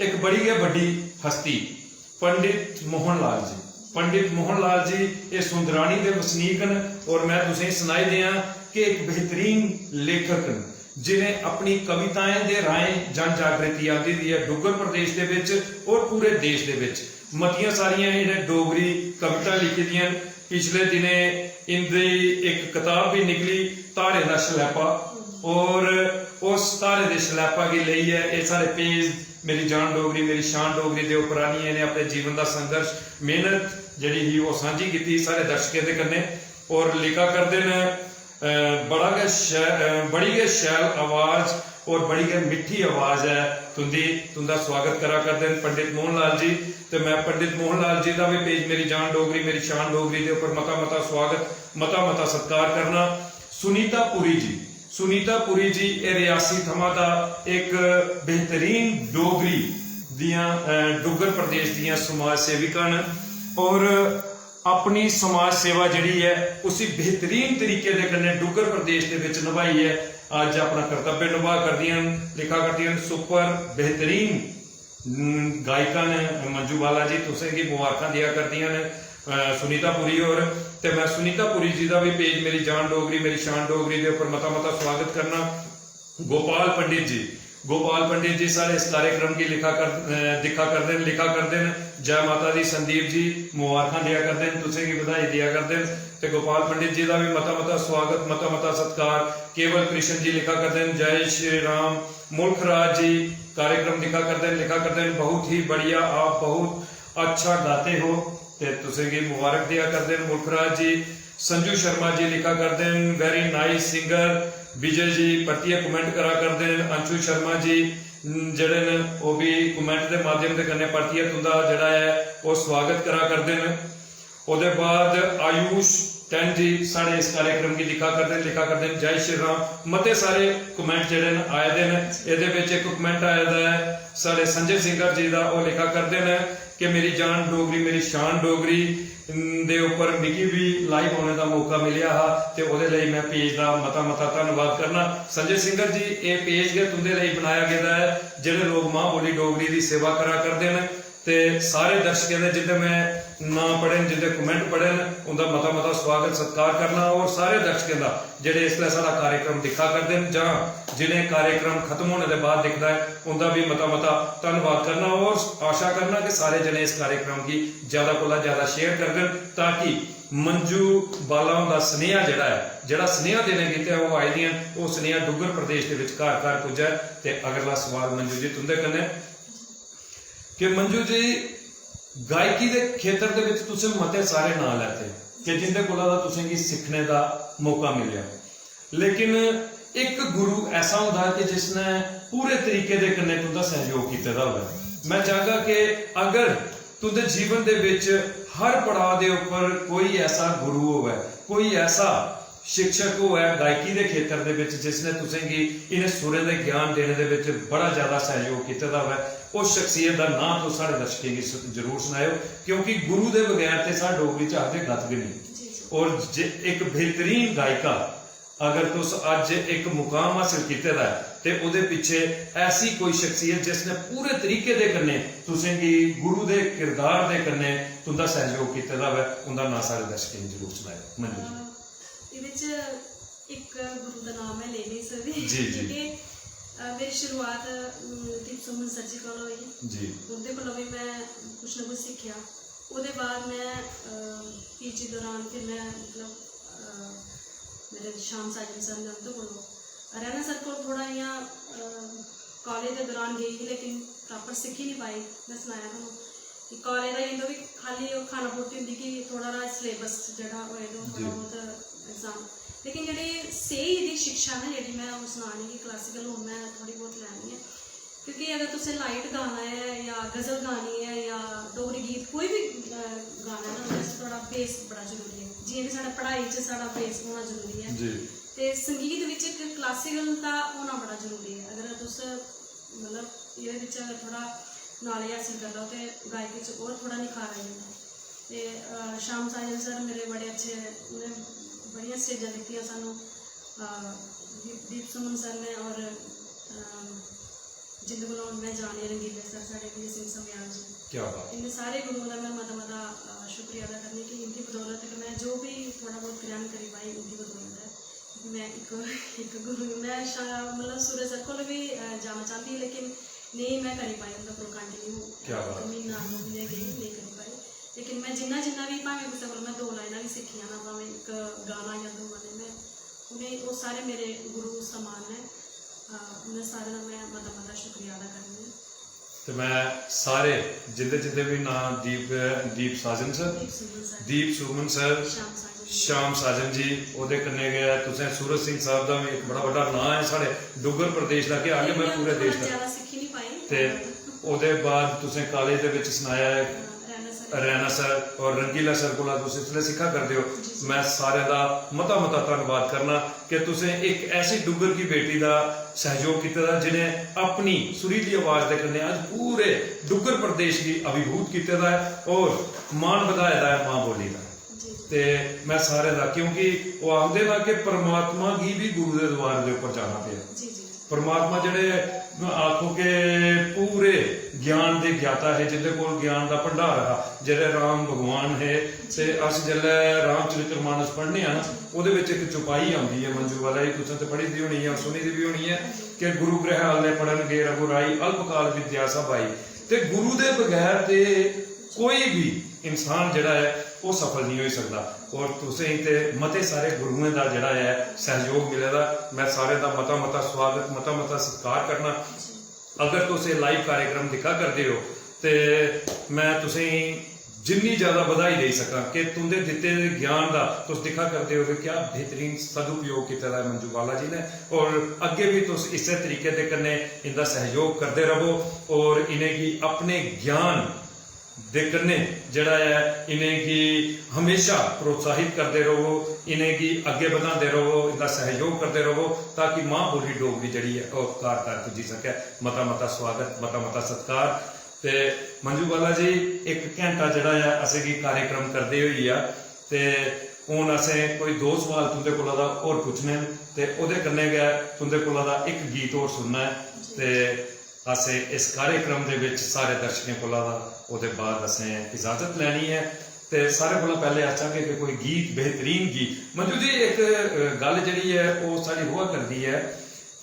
इक बड़ी गै बड्डी हस्ती।" पंडित मोहन लाल जी, पंडित मोहन लाल जी एह् सुंदरानी दे वसनीक न, और मैं तुसेंगी सनाई देआं कि इक बेहतरीन लेखक न, जिनें अपनी कविताएं दे राहें जन जागृति आंदी दी ऐ डुग्गर प्रदेश दे बिच और पूरे देश दे बिच। मतियां सारियां इ'नें डोगरी कविता लिखी दियां न। पिछले दिनें इं'दी इक कताब बी निकली, धारें दा शलैपा, और उस धारें दे शलैपा गी लेइयै एह् साढ़े पेज मेरी जान डोगरी, मेरी शान डोगरी दे उप्पर आनियै इ'नें अपने जीवन दा संघर्ष, मेहनत जेह्ड़ी ही, ओह् सांझी कीती साढ़े दर्शकें दे कन्नै। और लिखा करदे न, अ, बड़ा गै शै-, अ, बड़ी गै शैल आवाज और बड़ी गै मिट्ठी आवाज ऐ तुं'दी। तुं'दा स्वागत करा करदे न पंडित मोहन लाल जी। ते मैं पंडित मोहन लाल जी दा बी पेज मेरी जान डोगरी, मेरी शान डोगरी दे उप्पर मता मता स्वागत, मता मता सत्कार करना। सुनीता पुरी जी, सुनीता पुरी जी, एह् रियासी थमां दा इक बेहतरीन डोगरी दियां, अ, डुग्गर प्रदेश दियां समाज सेविका न और अपनी समाज सेवा जेह्ड़ी ऐ, उसी बेहतरीन तरीके दे कन्नै डुग्गर प्रदेश दे बिच नभाइयै अज्ज अपना कर्तव्य नभा करदियां न, लिखा करदियां न। सुपर बेहतरीन, हम्म, गायिका न मंजू बाला जी, तुसें गी मुबारखां देआ करदियां न, अ, सुनीता पुरी होर। ते मैं सुनीता पुरी जी दा बी पेज मेरी जान डोगरी, मेरी शान डोगरी दे उप्पर मता मता स्वागत करना। गोपाल पंडित जी, गोपाल पंडित जी साढ़े इस कार्यक्रम गी लिखा कर, अ, दिक्खा करदे न, लिखा करदे न। जय माता दी संदीप जी, मुबारखां देआ करदे न, तुसें गी बधाई देआ करदे न। ते गोपाल पंडित जी दा बी मता मता स्वागत, मता मता सत्कार। केवल कृष्ण जी लिखा करदे न, जय श्री राम। मुल्ख राज जी कार्यक्रम दिक्खा करदे न, लिखा करदे न, बहुत ही बढ़िया, आप बहुत अच्छा गाते हो। ते तुसें गी मुबारक देआ करदे न मुल्ख राज जी। संजू शर्मा जी लिखा करदे न, very nice singer। Vijay ji परतियै comment करा करदे न। अंशु शर्मा जी, न, जेह्ड़े न, ओह् बी comment दे माध्यम दे कन्नै परतियै तुं'दा जेह्ड़ा ऐ, ओह् स्वागत करा करदे न। ओह्दे बाद आयुष टैन जी साढ़े इस कार्यक्रम गी दिक्खा करदे न, लिखा करदे न, जय श्री राम। मते सारे comment जेह्ड़े न, आए दे न। एह्दे बिच इक comment आए दा ऐ साढ़े संजय सिंगर जी दा, ओह् लिखा करदे न कि मेरी जान डोगरी, मेरी शान डोगरी, दे उप्पर मिगी बी live औने दा मौका मिलेआ हा ते ओह्दे लेई मैं पेज दा मता मता धन्नवाद करना। संजय सिंगर जी, एह् पेज गै तुं'दे लेई बनाया गेदा ऐ, जेह्ड़े लोक मां बोली डोगरी दी सेवा करा करदे न। ते सारे दर्शकें दे जिं'दे मैं नांऽ पढ़े न, जिं'दे comment पढ़े न, उं'दा मता मता स्वागत सत्कार करना। और सारे दर्शकें दा जेह्ड़े इसलै साढ़ा कार्यक्रम दिक्खा करदे न जां जि'नें कार्यक्रम खत्म होने दे बाद दिक्खना ऐ, उं'दा बी मता मता धन्नवाद करना और आशा करना कि सारे जने इस कार्यक्रम गी ज्यादा कोला ज्यादा share करङन, ताकि मंजू बाला हुंदा सनेहा जेह्ड़ा ऐ, जेह्ड़ा सनेहा देने गितै ओह् आई दियां न, ओह् सनेहा डुग्गर प्रदेश दे बिच घर घर पुज्जै। ते अगला सवाल मंजू जी तुं'दे कन्नै कि मंजू जी, गायकी दे खेतर दे बिच तुसें मते सारे नांऽ लैते कि जिं'दे कोला दा तुसें गी सिक्खने दा मौका मिलेआ, लेकिन इक गुरु ऐसा होंदा कि जिसने पूरे तरीके दे कन्नै तुं'दा सैहयोग कीते दा होऐ। मैं चाहगा कि अगर तुं'दे जीवन दे बिच हर पड़ाव दे उप्पर कोई ऐसा गुरु होऐ, कोई ऐसा शिक्षक होऐ गायकी दे खेतर दे बिच जिसने तुसें गी इ'नें सुरें दे ज्ञान देने दे बिच बड़ा ज्यादा सैहयोग कीते दा होऐ, उस शख्सियत दा नांऽ तुस साढ़े दर्शकें गी स-, जरूर सनाएओ, क्योंकि गुरु दे बगैर ते साढ़े डोगरी च आखदे गत गै नेईं। जी, जी। और जे इक बेहतरीन गायिका अगर तुस अज्ज इक मुकाम हासल कीते दा ऐ ते ओह्दे पिच्छे ऐसी कोई शख्सियत जिसने पूरे तरीके दे कन्नै तुसें गी गुरु दे किरदार दे कन्नै तुं'दा सैहयोग कीते दा होऐ, उं'दा नांऽ साढ़े दर्शकें गी जरूर सनाएओ। मंजू जी। अ, एह्दे च इक गुरु दा नांऽ में लेई नेईं सकदी, जी, जी। की के, अ, मेरी शुरुआत, अम, दीप सुमन सर जी कोला होई। जी। उं'दे कोला बी में कुछ ना कुछ सिक्खेआ। ओह्दे बाद में, अ, पीजी दौरान फिर में, मतलब, अ, मेरे श्याम साजन सर ने, उं'दे कोलों, रैना सर कोल थोह्ड़ा इ'यां, अ, कालेज दे दौरान गेई ही, लेकिन proper सिक्खी निं पाई। में सनाया तुहानू कि कालेज दा एह् होंदा कि खाल्ली ओह् खाना पूर्ति होंदी कि थोह्ड़ा हारा syllabus जेह्ड़ा होए ते ओह् थोह्ड़ा जी। बहुत exam, लेकिन जेह्ड़ी स्हेई एह्दी शिक्षा ना, जेह्ड़ी में ओह् सनानी कि classical हून में थोह्ड़ी बहुत लैनी ऐ, क्योंकि अगर तुसें light गाना ऐ जां गज़ल गानी ऐ जां डोगरी गीत कोई बी, अ, गाना ऐ ना, ओह्दे च थोह्ड़ा base बड़ा जरूरी ऐ। जि'यां कि साढ़ा पढ़ाई च साढ़ा base होना जरूरी ऐ। जी। ते संगीत बिच इक classical दा होना बड़ा जरूरी ऐ। अगर तुस, मतलब, एह्दे बिच अगर थोह्ड़ा knowledge हासल करी लैओ ते गायकी च होर थोह्ड़ा निखार आई जंदा। ते, अ, श्याम साजन सर मेरे बड़े अच्छे, उ'नें बड़ियां स्टेजां दित्तियां सानूं, अ, दीप, दीप सुमन सर ने और, अ, जिं'दे कोला हून में जानी रंगीले सर, साढ़े वीर सिंह सम्याल जी। क्या बात। इ'नें सारे गुरुएं दा में मता मता, अ, शुक्रिया अदा करनी कि इं'दी बदौलत गै में जो बी थोह्ड़ा बहुत ग्रैह्ण करी पाई, इं'दी बदौलत ऐ। में इक, इक गुरु, में शा-, मतलब, सूरज सर कोल बी, अ, जाना चांह्दी ही, लेकिन नेईं, में करी पाई उं'दा पूरा कंटिन्यू। क्या बात। इक म्हीना, दो म्हीने गेई, नेईं करी पाई। लेकिन में जिन्ना, जिन्ना बी, भामें कुसै कोला में दो लाइनां बी सिक्खियां ना, भामें इक गाना जां दो गाने, में उ'नें, ओह् सारे मेरे गुरु समान न। अ, उ'नें सारें दा में मता, मता शुक्रिया अदा करनी आं। ते में सारे जिंदे, जिंदे बी नांऽ दीप, दीप साजन सर, दीप सुमन सर। दीप सुमन सर, श्याम साजन जी। श्याम साजन जी, ओह्दे कन्नै गै तुसें सूरज सिंह साहब दा बी इक बड़ा बड्डा नांऽ ऐ साढ़े डुग्गर प्रदेश दा, केह् आखगे, में में पूरे देश दा। ज्यादा सिक्खी निं पाई। ते ओह्दे बाद तुसें कालेज दे बिच सनाया ऐ, हां, रैना सर। रैना सर और रंगीला सर कोला तुस इसलै सिक्खा करदे ओ। जी, जी। में सारें दा मता मता धन्नवाद करना कि तुसें इक ऐसी डुग्गर की बेटी दा सैहयोग कीते दा, जि'नें अपनी सुरीली आवाज दे कन्नै अज्ज पूरे डुग्गर प्रदेश गी अभिभूत कीते दा ऐ और मान बधाए दा ऐ मां बोली दा। जी, जी। ते में सारें दा, क्योंकि ओह् आखदे न कि परमात्मा गी बी गुरु दे द्वार दे उप्पर जाना पेआ। जी, जी। परमात्मा जेह्ड़े, आखो कि पूरे ज्ञान दे ज्ञाता हे, जिंदे कोल ज्ञान दा भंडार हा, जेह्ड़े राम भगवान हे। ते अस जेल्लै रामचरित्र मानस पढ़ने आं ना, ओह्दे बिच इक चौपाई आंदी ऐ, मंजू बाला जी, तुसें ते पढ़ी दी होनी ऐ, सुनी दी बी होनी ऐ कि गुरु गृह आले पढ़न गे रघुराई, अल्पकाल विद्या सब आई। ते गुरु दे बगैर ते कोई बी इंसान जेह्ड़ा ऐ, ओह् सफल नेईं होई सकदा। और तुसें ते मते सारे गुरुएं दा जेह्ड़ा ऐ, सैहयोग मिले दा। में सारें दा मता मता स्वागत, मता मता सत्कार करना। अगर तुस एह् लाइव कार्यक्रम दिक्खा करदे ओ, ते में तुसेंगी जिन्नी ज्यादा बधाई देई सकां कि तुं'दे दित्ते दे ज्ञान दा, तुस दिक्खा करदे ओ कि क्या बेहतरीन सदुपयोग कीते दा ऐ मंजू बाला जी ने। और अग्गें बी तुस इस्सै तरीके दे कन्नै इं'दा सैहयोग करदे रवो और इ'नेंगी अपने ज्ञान दे कन्नै जेह्ड़ा ऐ, इ'नेंगी हमेशा प्रोत्साहित करदे रवो, इ'नेंगी अग्गें बधांदे रवो, इं'दा सैहयोग करदे रवो, ताकि मां बोली डोगरी जेह्ड़ी ऐ, ओह् घर घर पुज्जी सकै। मता मता स्वागत, मता मता सत्कार। ते मंजू बाला जी, इक घैंटा जेह्ड़ा ऐ, असेंगी कार्यक्रम करदे होई गेआ, ते हून असें कोई दो सवाल तुं'दे कोला दा होर पुच्छने न, ते ओह्दे कन्नै गै तुं'दे कोला दा इक गीत होर सुनना ऐ। जी। ते असें इस कार्यक्रम दे बिच सारे दर्शकें कोला दा ओह्दे बाद असें इजाजत लैनी ऐ। ते सारे कोला पैह्ले अस चाहगे कि कोई गीत, बेहतरीन गीत। मंजू जी, इक, अ, गल्ल जेह्ड़ी ऐ, ओह् साढ़ी होआ करदी ऐ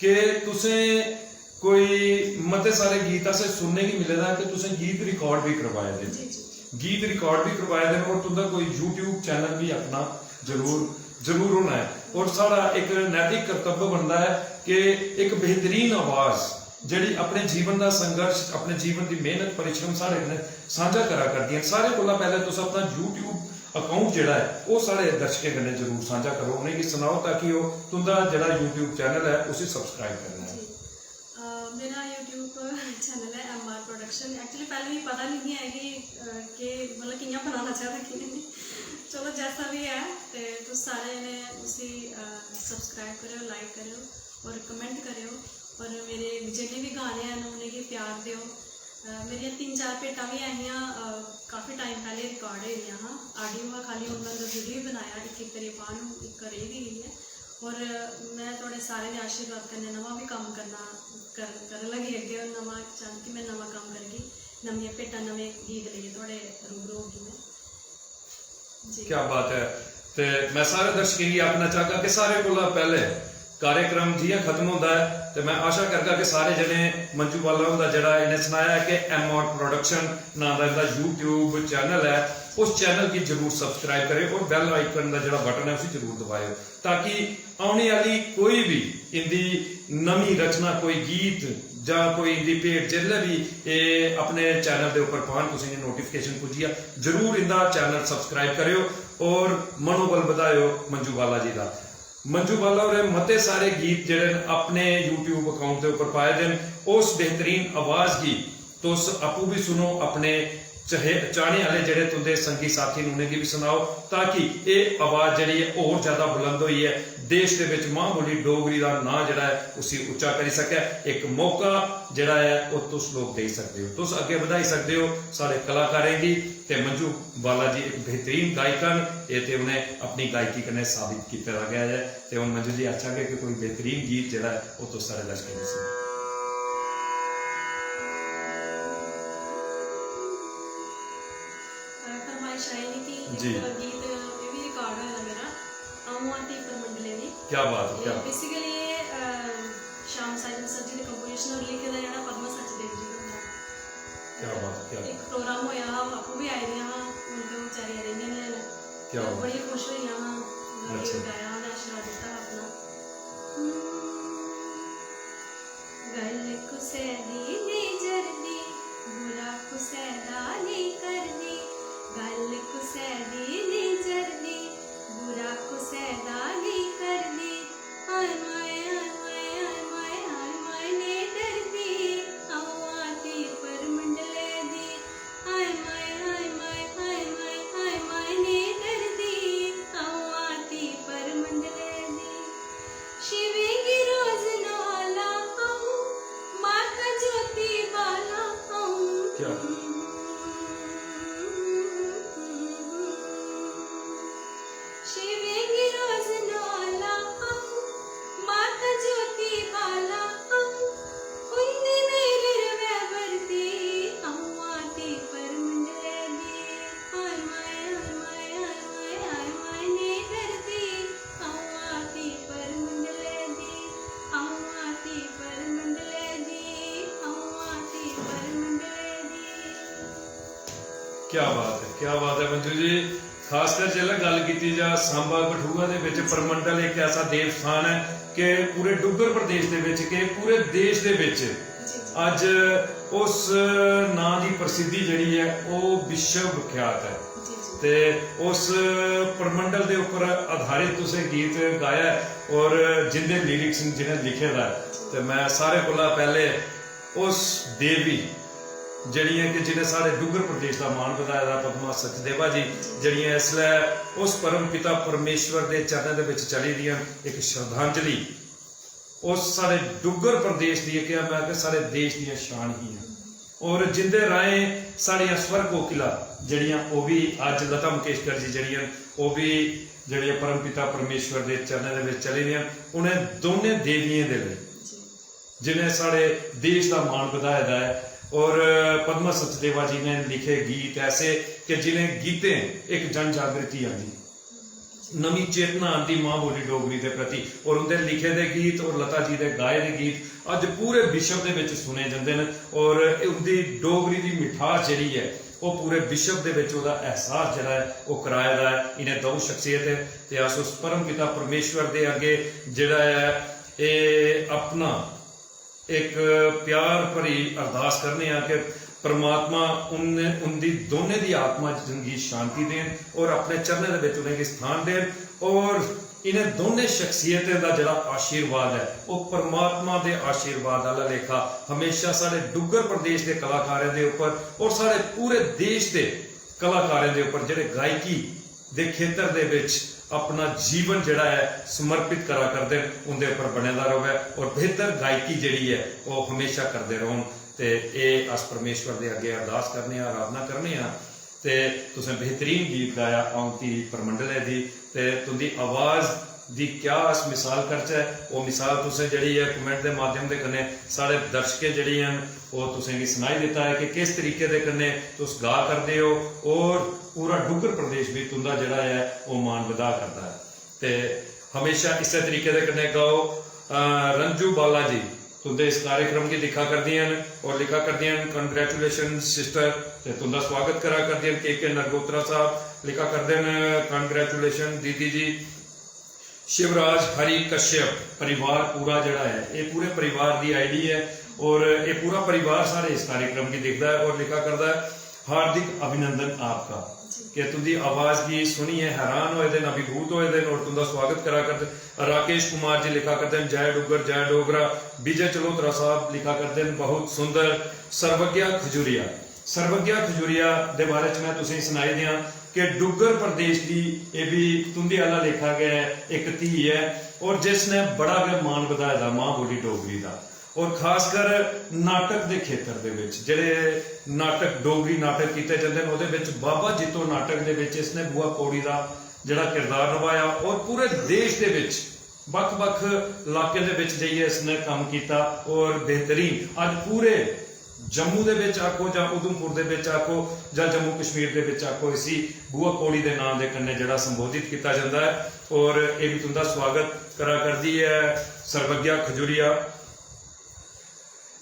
कि तुसें कोई मते सारे गीत असें सुनने गी मिले दा कि तुसें गीत रिकॉर्ड भी करवाए दे न। जी, जी, जी। गीत रिकॉर्ड भी करवाए दे न और तुं'दा कोई YouTube चैनल भी अपना जरूर, जरूर होना ऐ। और साढ़ा इक नैतिक कर्तव्य बनदा ऐ कि इक बेहतरीन आवाज जेह्ड़ी अपने जीवन दा संघर्ष, अपने जीवन दी मेहनत, परिश्रम साढ़े कन्नै सांझा करा करदी ऐ, सारे कोला पैह्ले तुस अपना YouTube अकाउंट जेह्ड़ा ऐ, ओह् साढ़े दर्शकें कन्नै जरूर सांझा करो, उ'नेंगी सनाओ, ताकि ओह् तुं'दा जेह्ड़ा YouTube चैनल ऐ, उसी सब्सक्राइब करी लैन। जी। अ, मेरा YouTube चैनल ऐ M R Production। Actually, पैह्लें मिगी पता निं ही ऐ कि, अ, केह्, मतलब, कि'यां बनाना चाहिदा, कि'यां नेईं। चलो, जैसा बी ऐ, ते तुस सारे जने उसी, अ, सब्सक्राइब करेओ, लाइक करेओ और कमेंट करेओ। और मेरे जिन्ने बी गाने हैन, उ'नेंगी प्यार देओ। अ, मेरियां तिन्न चार भेटां बी ऐ हियां, अ, काफी टाइम पैह्लें रिकार्ड होई दियां हां। ऑडियो हा खाल्ली, हून में उं'दा वीडियो बी बनाया, इक इक करियै पान, इक रेही बी गेई ऐ। और में थुआढ़े सारें दे आशीर्वाद कन्नै नमां बी कम्म करना, कर-, करन लगी अग्गें, और नमां चाह्न्नी कि में नमां कम्म करगी, नमियां भेटां, नमें गीत लेइयै थुआढ़े रूबरू होगी में। जी। क्या बात ऐ। ते में सारे दर्शकें गी आखना चाहगा कि सारे कोला पैह्ले कार्यक्रम जि'यां खत्म होंदा ऐ, ते में आशा करगा कि सारे जने मंजू बाला हुंदा, जेह्ड़ा इ'नें सनाया ऐ कि M R Production नांऽ दा इं'दा YouTube चैनल ऐ, उस चैनल गी जरूर सब्सक्राइब करेओ और बेल आइकन दा जेह्ड़ा बटन ऐ, उसी जरूर दबाएओ, ताकि औने आह्ली कोई बी इं'दी नमीं रचना, कोई गीत जां कोई इं'दी भेंट जिसलै बी एह् अपने चैनल दे उप्पर पान, तुसेंगी नोटिफिकेशन पुज्जी जा। जरूर इं'दा चैनल सब्सक्राइब करेओ और मनोबल बधाएओ मंजू बाला जी दा। मंजू बाला होरें मते सारे गीत जेह्ड़े न, अपने YouTube अकाउंट दे उप्पर पाए दे न। उस बेहतरीन आवाज गी तुस आपूं बी सुनो, अपने चहे-, चाह्ने आह्ले जेह्ड़े तुं'दे संगी साथी न, उ'नेंगी बी सनाओ, ताकि एह् आवाज जेह्ड़ी ऐ, होर ज्यादा बुलंद होइयै देश दे बिच मां बोली डोगरी दा नांऽ जेह्ड़ा ऐ, उसी उच्चा करी सकै। इक मौका जेह्ड़ा ऐ, ओह् तुस लोक देई सकदे ओ, तुस अग्गें बधाई सकदे ओ साढ़े कलाकारें गी। ते मंजू बाला जी इक बेहतरीन गायिका न, एह् ते उ'नें अपनी गायकी कन्नै साबित कीते दा गै ऐ। ते हून मंजू जी, आखा गै कि कोई बेहतरीन गीत जेह्ड़ा ऐ, ओह् तुस साढ़े दर्शकें गी सुनाओ। अ, फरमाइश आई दी कि इक जी। गीत, एह् बी रिकार्ड होए दा मेरा, अ'ऊं आं ते परमंडलें दी। क्या बात है, क्या एह् बात। Basically एह्, अ, श्याम साजन सर जी दे composition और लिखे दा जेह्ड़ा पद्मा सचदेव जी। क्या? इक प्रोग्राम होया हा, आपूं भी आई दियां हां, हून ते ओह् बेचारियां रेहियां निं हैन। क्या ते बात? बड़ी खुश होइयां हां, उ'नें अच्छा। गाया, उ'नें आशीर्वाद दित्ता हा अपना। गल्ल कुसै दी नेईं जरदी, बुरा कुसै दा नेईं करदी। गल्ल कुसै दी नेईं जरदी, बुरा कुसै दा नेईं करदी। हाय माए, हाय माए, हाय माए, हाय माए, नेईं डरदी अ'ऊं आती परमंडलै दी। हाय माए, हाय माए, हाय माए, हाय माए, नेईं डरदी अ'ऊं आती परमंडलै दी। शिवें गी रोज नुआला अ'ऊं, माता ज्योति बाला अ'ऊं। क्या? शिवें गी रोज नुआला अ'ऊं, माता ज्योति बाला अ'ऊं। उं'दी मेहर रवै बरती अ'ऊं आती परमंडलै दी। हाय माए, हाय माए, हाय माए, हाय माए, नेईं डरदी अ'ऊं आती परमंडलै दी। अ'ऊं आती परमंडलै दी, अ'ऊं आती परमंडलै दी। क्या बात है, क्या बात है मंजू जी। खासकर जेल्लै गल्ल कीती जा सांबा कठुआ दे बिच परमंडल इक ऐसा देव स्थान ऐ कि पूरे डुग्गर प्रदेश दे बिच, कि पूरे देश दे बिच अज्ज उस नां दी प्रसिद्धि जेह्ड़ी ऐ ओह् विश्व विख्यात ऐ। जी, जी। ते उस परमंडल दे उप्पर आधारित तुसें गीत गाया ऐ और जिंदे lyrics न जि'नें लिखे दा ऐ, ते मैं सारे कोला पैह्ले उस देवी जेह्ड़ियां कि जि'नें साढ़े डुग्गर प्रदेश दा मान बधाए दा, पद्मा सचदेवा जी, जेह्ड़ियां इसलै उस परम पिता परमेश्वर दे चरणें दे बिच चली दियां न, इक श्रद्धांजलि उस साढ़े डुग्गर प्रदेश दी, केह् मैं आखेआ, साढ़े देश दियां शान हियां और जिंदे राहें साढ़ियां स्वर कोकिला जेह्ड़ियां ओह् बी अज्ज लता मंगेशकर जी जेह्ड़ियां न ओह् बी जेह्ड़ियां परम पिता परमेश्वर दे चरणें दे बिच चली दियां न। उ'नें दौनें देवियें दे लेई जि'नें साढ़े देश दा मान बधाए दा ऐ और पद्मा सचदेवा जी ने लिखे गीत ऐसे कि जि'नें गीतें इक जन जागृति आंदी, नमीं चेतना आंदी मां बोली डोगरी दे प्रति और उं'दे लिखे दे गीत और लता जी दे गाए दे गीत अज्ज पूरे विश्व दे बिच सुने जंदे न और उं'दी डोगरी दी मिठास जेह्ड़ी ऐ ओह् पूरे विश्व दे बिच ओह्दा एहसास जेह्ड़ा ऐ ओह् कराए दा ऐ इ'नें द'ऊं शख्सियतें। ते अस उस परम पिता परमेश्वर दे अग्गें जेह्ड़ा ऐ एह् अपना इक प्यार भरी अरदास करने आं कि परमात्मा उन-, उं'दी दोनें दी आत्मा गी शांति देन और अपने चरणें दे बिच उ'नेंगी स्थान देन और इ'नें दोनें शख्सियतें दा जेह्ड़ा आशीर्वाद ऐ, ओह् परमात्मा दे आशीर्वाद आह्ला लेखा हमेशा साढ़े डुग्गर प्रदेश दे कलाकारें दे उप्पर और साढ़े पूरे देश दे कलाकारें दे उप्पर जेह्ड़े गायकी दे खेतर दे बिच अपना जीवन जेह्ड़ा ऐ समर्पित करा करदे न, उं'दे उप्पर बने दा र'वै और बेहतर गायकी जेह्ड़ी ऐ, ओह् हमेशा करदे रौह्न। ते एह् अस परमेश्वर दे अग्गें अरदास करने आं, अराधना करने आं। ते तुसें बेहतरीन गीत गाया, औंती परमंडलै दी, ते तुं'दी आवाज़ दी क्या अस मिसाल करचै, ओह् मिसाल तुसें जेह्ड़ी ऐ comment दे माध्यम दे कन्नै साढ़े दर्शकें जेह्ड़ी हैन, ओह् तुसें गी सनाई दित्ता ऐ कि किस तरीके दे कन्नै तुस गा करदे ओ और पूरा डुग्गर प्रदेश बी तुं'दा जेह्ड़ा ऐ, ओह् मान बधा करदा ऐ। ते हमेशा इस्सै तरीके दे कन्नै गाओ। अ, रंजू बाला जी तुं'दे इस कार्यक्रम गी दिक्खा करदियां न और लिखा करदियां न, "Congratulations sister।" ते तुं'दा स्वागत करा करदियां न के के नगोत्रा साहब, लिखा करदे न, "Congratulations दीदी जी।" शिवराज हरि कश्यप परिवार पूरा जेह्ड़ा ऐ, एह् पूरे परिवार दी आईडी ऐ और एह् पूरा परिवार साढ़े इस कार्यक्रम गी दिखदा ऐ और लिखा करदा ऐ, "हार्दिक अभिनंदन आपका।" जी। कि तुं'दी आवाज गी सुनियै हैरान होए दे न, अभिभूत होए दे न और तुं'दा स्वागत करा करदे। राकेश कुमार जी लिखा करदे न, "जय डुग्गर, जय डोगरा।" विजय चलोत्रा साहब लिखा करदे न, "बहुत सुंदर।" सर्वज्ञा खजूरिया, सर्वज्ञा खजूरिया दे बारे च में तुसेंगी सनाई देआं कि डुग्गर प्रदेश दी एह् बी तुं'दे आह्ला लेखा गै इक धी ऐ और जिसने बड़ा गै मान बधाए दा मां बोली डोगरी दा। और खासकर नाटक दे खेतर दे बिच जेह्ड़े नाटक, डोगरी नाटक कीते जंदे न, ओह्दे बिच बाबा जित्तो नाटक दे बिच इसने बुआ कौड़ी दा जेह्ड़ा किरदार नभाया और पूरे देश दे बिच बक्ख-बक्ख इलाकें दे बिच जाइयै इसने कम्म कीता और बेहतरीन अज्ज पूरे जम्मू दे बिच आखो जां उधमपुर दे बिच आखो जां जम्मू कश्मीर दे बिच आखो, इसी बुआ कौड़ी दे नांऽ दे कन्नै जेह्ड़ा संबोधित कीता जंदा ऐ। और एह् बी तुं'दा स्वागत करा करदी ऐ सर्वज्ञा खजूरिया।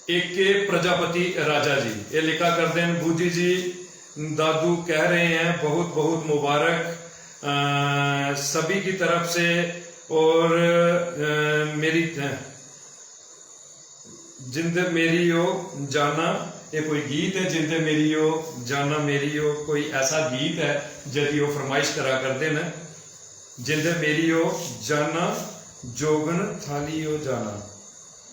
ए के प्रजापति राजा जी, ये लिखा करते हैं, "बूजी जी, दादू कह रहे हैं, बहुत बहुत मुबारक, अ, सभी की तरफ से।" और, अ, मेरी, अ, "जिंद मेरी ओ जाना", ये कोई गीत है, "जिंद मेरी ओ जाना मेरी ओ", कोई ऐसा गीत है जदी वो फरमाइश करा करते हैं, "जिंद मेरी ओ जाना, जोगन थाली ओ जाना।"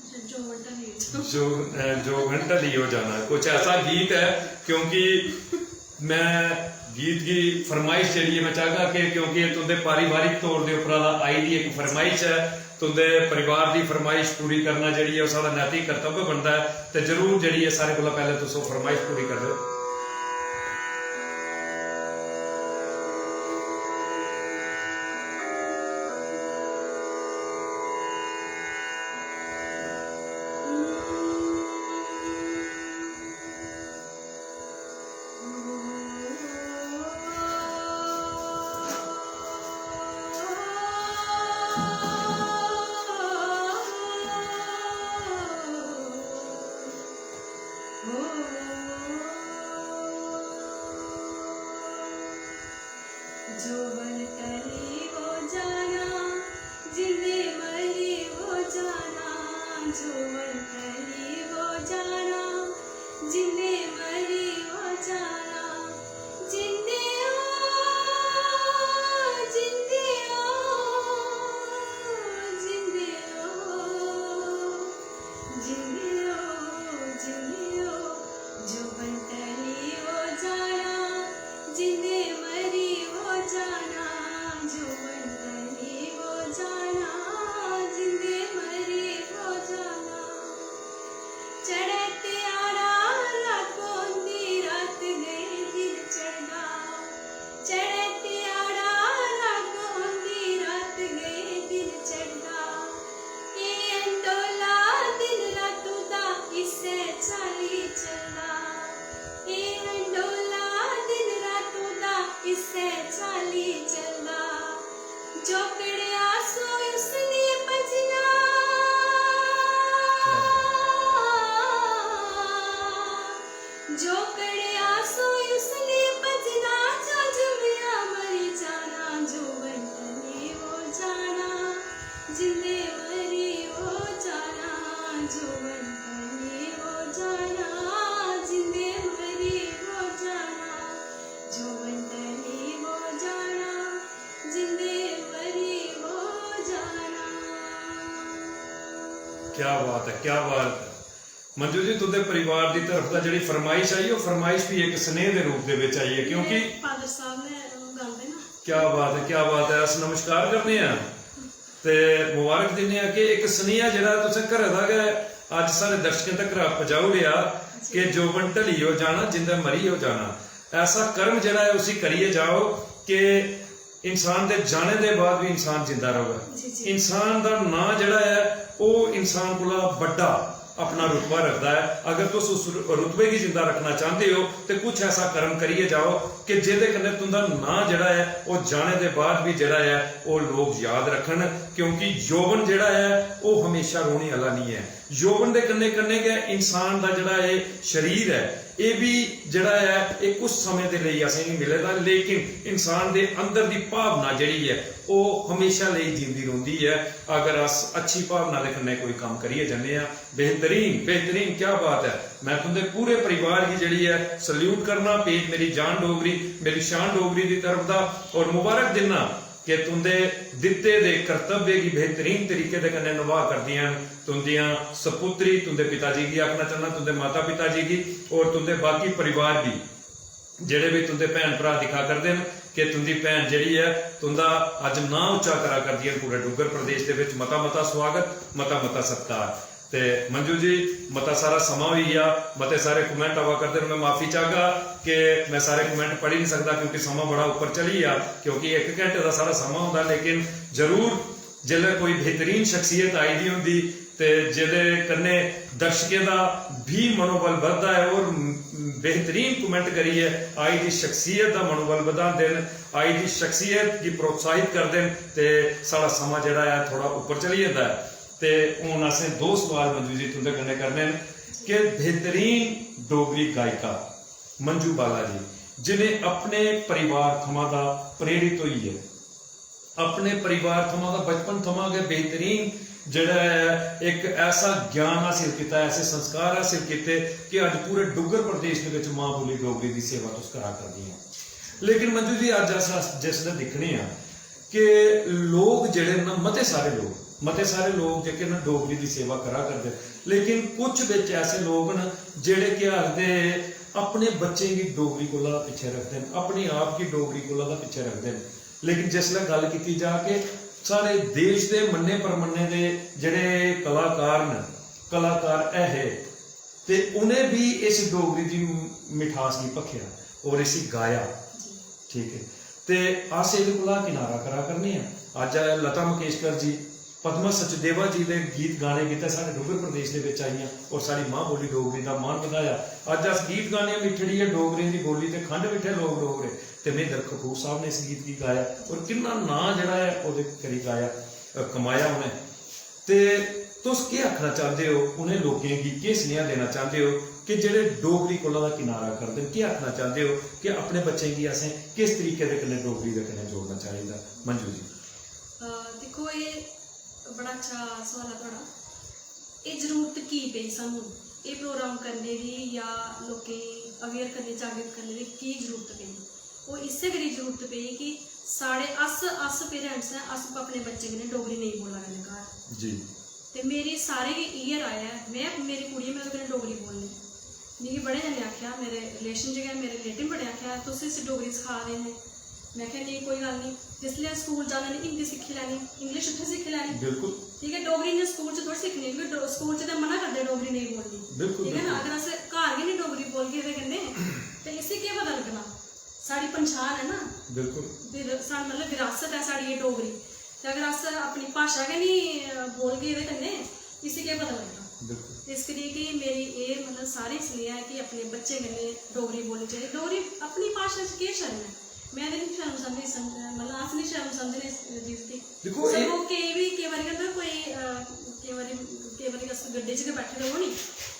अच्छा, जोगन ढली हो। जो, अ, जोगन ढली हो जाना, कुछ ऐसा गीत है, क्योंकि मैं गीत की फरमाइश जेह्ड़ी ऐ, मैं चाहगा कि, क्योंकि एह् तुं'दे पारिवारिक तौर दे उप्परा दा आई दी इक फरमाइश ऐ, तुं'दे परिवार दी फरमाइश पूरी करना जेह्ड़ी ऐ, ओह् साढ़ा नैतिक कर्तव्य बनदा ऐ। ते जरूर जेह्ड़ी ऐ, सारे कोला पैह्लें तुस ओह् फरमाइश पूरी करो। जोवन टली वो जाना, जिंदे मरी वो जाना। जोवन टली वो जाना, जिंदे मरी वो जाना। जिंदे ओ, जिंदे ओ, जिंदे ओ। जिंदे ओ, जिंदे ओ, जोवन टली वो जाना। जिंदे मरी वो जाना, जोवन टली वो जाना। जिंदे मरी वो जाना। चढ़े ते आड़ा, रात होंदी, रात गए दिन चढ़दा। चढ़े ते आड़ा, रात होंदी, रात गए दिन चढ़दा। एह् अंडोला दिन रातू दा इस्सै चाल्ली चलदा। एह् अंडोला दिन रातू दा इस्सै चाल्ली चलदा। जोकड़ेआ सोए उसने भजना। जोकड़ेआ सोए उसने भजना, जो जम्मेआ मरी जाना, जोवन टली वो जाना। जिंदे मरी वो जाना, जोवन टली वो जाना। जिंदे मरी वो जाना, जोवन टली वो जाना। जिंदे मरी वो जाना। क्या बात है, क्या बात है। मंजू जी, तुं'दे परिवार दी तरफ दा जेह्ड़ी फरमाइश आई, ओह् फरमाइश भी इक स्नेह दे रूप दे बिच आई ऐ, क्योंकि मेरे फादर साहब ने गांदे ना। क्या बात है, क्या बात है। अस नमस्कार करने आं ते मुबारक दिन्ने आं कि इक सनेहा जेह्ड़ा तुसें घरै दा गै अज्ज साढ़े दर्शकें तगर पजाई ओड़ेआ कि जोबन ढली हो जाना, जिंदा मरी हो जाना। ऐसा कर्म जेह्ड़ा ऐ, उसी करियै जाओ कि इंसान दे जाने दे बाद भी इंसान जिंदा र'वै। जी, जी। इंसान दा नांऽ जेह्ड़ा ऐ, ओह् इंसान कोला बड्डा अपना रुतबा रखदा ऐ। अगर तुस उस रु-, रुतबे गी जिंदा रखना चांह्दे ओ, ते कुछ ऐसा कर्म करियै जाओ कि जेह्दे कन्नै तुं'दा नांऽ जेह्ड़ा ऐ, ओह् जाने दे बाद बी जेह्ड़ा ऐ, ओह् लोक याद रक्खन, क्योंकि यौवन जेह्ड़ा ऐ, ओह् हमेशा रौह्ने आह्ला निं ऐ। यौवन दे कन्नै कन्नै गै इंसान दा जेह्ड़ा एह् शरीर ऐ, एह् बी जेह्ड़ा ऐ, एह् कुछ समें दे लेई असेंगी मिले दा, लेकिन इंसान दे अंदर दी भावना जेह्ड़ी ऐ, ओह् हमेशा लेई जींदी रौंह्दी ऐ, अगर अस अच्छी भावना दे कन्नै कोई कम्म करियै जन्ने आं। बेहतरीन, बेहतरीन, क्या बात ऐ। मैं तुं'दे पूरे परिवार गी जेह्ड़ी ऐ, सल्यूट करना, पेज मेरी जान डोगरी, मेरी शान डोगरी दी तरफ दा, और मुबारक दिन्ना कि तुं'दे दित्ते दे कर्तव्य गी बेहतरीन तरीके दे कन्नै नभाऽ करदियां न तुं'दियां सपुत्री। तुं'दे पिता जी गी आखना चाह्न्नां, तुं'दे माता पिता जी गी और तुं'दे बाकी परिवार गी, जेह्ड़े बी तुं'दे भैन भ्राऽ दिक्खा करदे न, कि तुं'दी भैन जेह्ड़ी ऐ, तुं'दा अज्ज नांऽ उच्चा करा करदी ऐ पूरे डुग्गर प्रदेश दे बिच। मता मता सुआगत, मता मता सत्कार। ते मंजू जी, मता सारा समां होई गेआ, मते सारे comment आवा करदे न। मैं माफी चाहगा कि मैं सारे comment पढ़ी नहीं सकदा, क्योंकि समां बड़ा उप्पर चली गेआ, क्योंकि इक घैंटे दा साढ़ा समां होंदा, लेकिन जरूर जेल्लै कोई बेहतरीन शख्सियत आई दी होंदी ते जेह्दे कन्नै दर्शकें दा भी मनोबल बधदा ऐ और बेहतरीन comment करियै आई दी शख्सियत दा मनोबल बधांदे न, आई दी शख्सियत गी प्रोत्साहित करदे न, ते साढ़ा समां जेह्ड़ा ऐ, थोह्ड़ा उप्पर चली जंदा ऐ। ते हून असें दो सवाल, मंजू जी, तुं'दे कन्नै करने न। के बेहतरीन डोगरी गायिका मंजू बाला जी, जिनें अपने परिवार थमां दा प्रेरित होइयै, अपने परिवार थमां दा, बचपन थमां गै बेहतरीन जेह्ड़ा ऐ, इक ऐसा ज्ञान हासिल कीता, ऐसे संस्कार हासिल कीते कि अज्ज पूरे डुग्गर प्रदेश दे बिच मां बोली डोगरी दी सेवा तुस करा करदियां। लेकिन मंजू जी, अज्ज अस, अस जिसलै दिक्खने आं कि लोक जेह्ड़े न, मते सारे लोक, मते सारे लोक जेह्के न, डोगरी दी सेवा करा करदे न, लेकिन कुछ बिच ऐसे लोक न जेह्ड़े, केह् आखदे, अपने बच्चें गी डोगरी कोला पिच्छें रखदे न, अपने आप गी डोगरी कोला दा पिच्छें रखदे न। लेकिन जिसलै गल्ल कीती जा कि साढ़े देश दे मन्ने परमन्ने दे जेह्ड़े कलाकार न, कलाकार ऐ हे, ते उ'नें बी इस डोगरी दी मिठास गी भक्खेआ और इसी गाया। ठीक है, ते अस एह्दे कोला किनारा करा करने आं। अज्ज लता मंगेशकर जी, पद्मा सचदेवा जी दे गीत गाने गितै साढ़े डुग्गर प्रदेश दे बिच आइयां और साढ़ी मां बोली डोगरी दा मान बधाया। अज्ज अस गीत गाने आं, "मिट्ठड़ी ऐ डोगरें दी बोली ते खंड मिट्ठे लोक डोगरे", ते महेंद्र कपूर साहब ने इस गीत गी गाया और किन्ना नांऽ जेह्ड़ा ऐ ओह्दे करी गाया, अ, कमाया उ'नें। ते तुस केह् आखना चांह्दे ओ, उ'नें लोकें गी केह् सनेहा देना चांह्दे ओ कि जेह्ड़े डोगरी कोला दा किनारा करदे न? केह् आखना चांह्दे ओ कि अपने बच्चें गी असें किस तरीके दे कन्नै डोगरी दे कन्नै जोड़ना चाहिदा? मंजू जी। अ, दिक्खो, एह् बड़ा अच्छा सोआल ऐ थुआढ़ा। एह् जरूरत की पेई सानूं, एह् प्रोग्राम करने दी जां लोकें गी अवेयर करने, जागृत करने दी की जरूरत पेई? ओह् इस्सै करी जरूरत पेई कि साढ़े, अस अस पेरेंट्स आं, अस अपने बच्चें कन्नै डोगरी नेईं बोला करने घर। जी। ते मेरी सारें गी इ'यै राय ऐ, में, मेरी कुड़ी ऐ, में ओह्दे कन्नै डोगरी बोलनी। मिगी बड़े जने आखेआ, मेरे रिलेशन च गै मेरे रिलेटिव बड़े आखेआ, "तुस इसी डोगरी सखा दे हे।" में आखेआ, "नेईं, कोई गल्ल निं, जिसलै स्कूल जाना निं, हिंदी सिक्खी लैनी, इंग्लिश उत्थै सिक्खी लैनी।" बिल्कुल। ठीक ऐ, डोगरी इ'यां स्कूल च थोड़ी सिक्खनी, क्योंकि डो- स्कूल च ते मना करदे डोगरी नेईं बोलनी। बिल्कुल, ठीक ऐ ना? बिल्कुल। अगर अस घर गै निं डोगरी बोलगे एह्दे कन्नै, ते इसी केह् पता लग्गना? साढ़ी पंछान ऐ ना। बिल्कुल। विर- साढ़ी, मतलब, विरासत ऐ साढ़ी एह् डोगरी। ते अगर अस अपनी भाशा गै निं, अ, बोलगे एह्दे कन्नै, इसी केह् पता लग्गना? बिल्कुल। इस करियै कि मेरी एह्, मतलब, सारें गी सनेहा ऐ कि अपने बच्चें कन्नै डोगरी बोलनी चाहिदी। डोगरी अपनी भाशा च केह् शर्म ऐ? में ते निं शर्म समझदी, सम- मतलब, अस निं शर्म समझने इस चीज गी। दिक्खो, एह् सगुआं केईं बी, केईं बारी केह् होंदा, कोई, अ, केईं बारी, केईं बारी अस गड्डी च गै बैठे दे होन नी,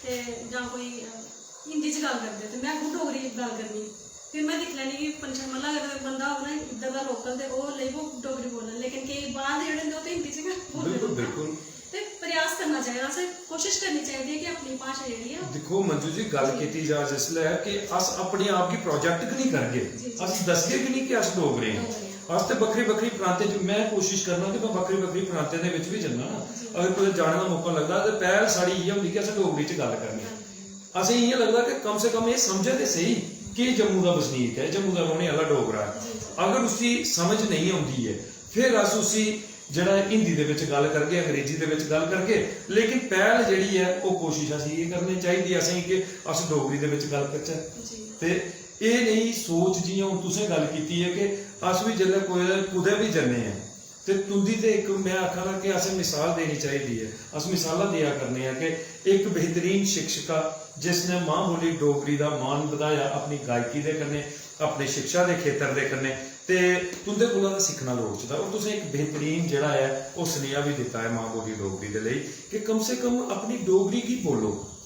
ते जां कोई, अ, हिंदी च गल्ल करदे, ते में अग्गूं डोगरी च गल्ल करनी। फिर में दिक्खी लैनी कि पंछान, मतलब, अगर बंदा होग ना इद्धर दा लोकल, ते ओह् लेई पौग डोगरी बोलन, लेकिन केईं बाह्र दे जेह्ड़े होंदे, ओह् ते हिंदी च गै बोलदे बिल्कुल, रौंह्दे। बिल्कुल। ते प्रयास करना चाहिदा, असें कोशिश करनी चाहिदी ऐ कि अपनी भाशा जेह्ड़ी ऐ, ओह् दिक्खो मंजू जी, गल्ल जी। कीती जा जिसलै कि अस अपने आप गी प्रोजेक्ट गै निं करगे, जी, जी। अस दसगे गै निं कि अस डोगरे आं। डोगरे आं। अस ते बक्खरी बक्खरी प्रांतें च, में कोशिश करना कि में बक्खरी बक्खरी प्रांतें दे बिच बी जन्ना ना, जी। अगर कुतै जाने दा मौका लगदा ते पैह्ल साढ़ी इ'यै होंदी कि असें डोगरी च गल्ल करनी। गल्ल करनी। असें इ'यां लगदा कि कम से कम एह् समझै ते सेही कि एह् जम्मू दा बसनीक ऐ, जम्मू दा रौह्ने आह्ला डोगरा ऐ। जी, जी। अगर उसी समझ नेईं औंदी ऐ, फिर अस उसी जेह्ड़ा हिंदी दे बिच गल्ल करगे, अंग्रेजी दे बिच गल्ल करगे, लेकिन पैह्ल जेह्ड़ी ऐ, ओह् कोशिश असें एह् करनी चाहिदी ऐ असें कि अस डोगरी दे बिच गल्ल करचै। जी। ते एह् नेही सोच, जि'यां हून तुसें गल्ल कीती ऐ कि अस बी जेल्लै कुतै, कुतै बी जन्ने आं, ते तुं'दी ते इक, में आखा ना कि असें मिसाल देनी चाहिदी ऐ, अस मिसालां देआ करने आं कि इक बेहतरीन शिक्षिका जिसने मां बोली डोगरी दा मान बधाया अपनी गायकी दे कन्नै, अपने शिक्षा दे खेतर दे कन्नै, ते तुं'दे कोला दा सिक्खना लोड़चदा। और तुसें इक बेहतरीन जेह्ड़ा ऐ, ओह् सनेहा बी दित्ता ऐ मां बोली डोगरी दे लेई कि कम से कम अपनी डोगरी गी बोलो।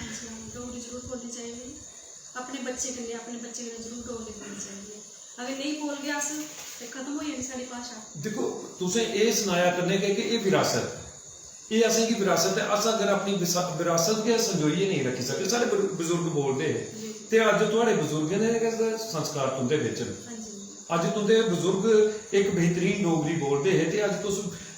अच्छा, डोगरी जरूर बोलनी चाहिदी। अपने बच्चे कन्नै, अपने बच्चे कन्नै जरूर डोगरी बोलनी चाहिदी ऐ। अगर नेईं बोलगे अस, ते खत्म होई जानी साढ़ी भाशा। दिक्खो, तुसें एह् सनाया कन्नै गै कि एह् विरासत, एह् असेंगी विरासत ऐ। अस अगर अपनी विसा-, विरासत गै संजोइयै नेईं रक्खी सकदे, साढ़े ब-, बजुर्ग बोलदे हे, जी। ते अज्ज थुआढ़े बजुर्गें दे गै संस्कार तुं'दे बिच न। हां जी। अज्ज तुं'दे बजुर्ग इक बेहतरीन डोगरी बोलदे हे, ते अज्ज तुस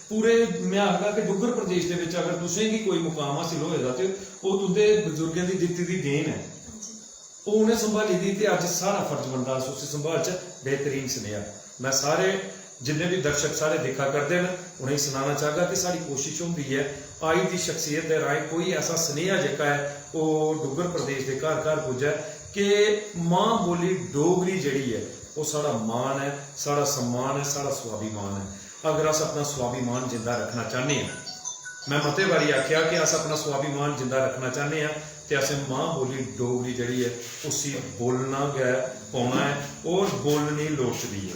पूरे, में आखगा कि डुग्गर प्रदेश दे बिच अगर तुसेंगी कोई मुकाम हासिल होए दा, ते ओह् तुं'दे बजुर्गें दी दित्ती दी देन ऐ। हां जी। ओह् उ'नें संभाली दी, ते अज्ज साढ़ा फर्ज बनदा अस उसी संभालचै। बेहतरीन सनेहा। में सारे जिन्ने बी दर्शक साढ़े दिक्खा करदे न, उ'नेंगी सनाना चाहगा कि साढ़ी कोशिश होंदी ऐ, आई दी शख्सियत दे राहें कोई ऐसा सनेहा जेह्का ऐ, ओह् डुग्गर प्रदेश दे घर घर पुज्जै कि मां बोली डोगरी जेह्ड़ी ऐ, ओह् साढ़ा मान ऐ, साढ़ा सम्मान ऐ, साढ़ा स्वाभिमान ऐ। अगर अस अपना स्वाभिमान जिंदा रक्खना चाह्न्ने आं, में मते बारी आखेआ कि अस अपना स्वाभिमान जिंदा रक्खना चाह्न्ने आं, ते असें मां बोली डोगरी जेह्ड़ी ऐ, उसी बोलना गै पौना ऐ और बोलनी लोड़चदी ऐ।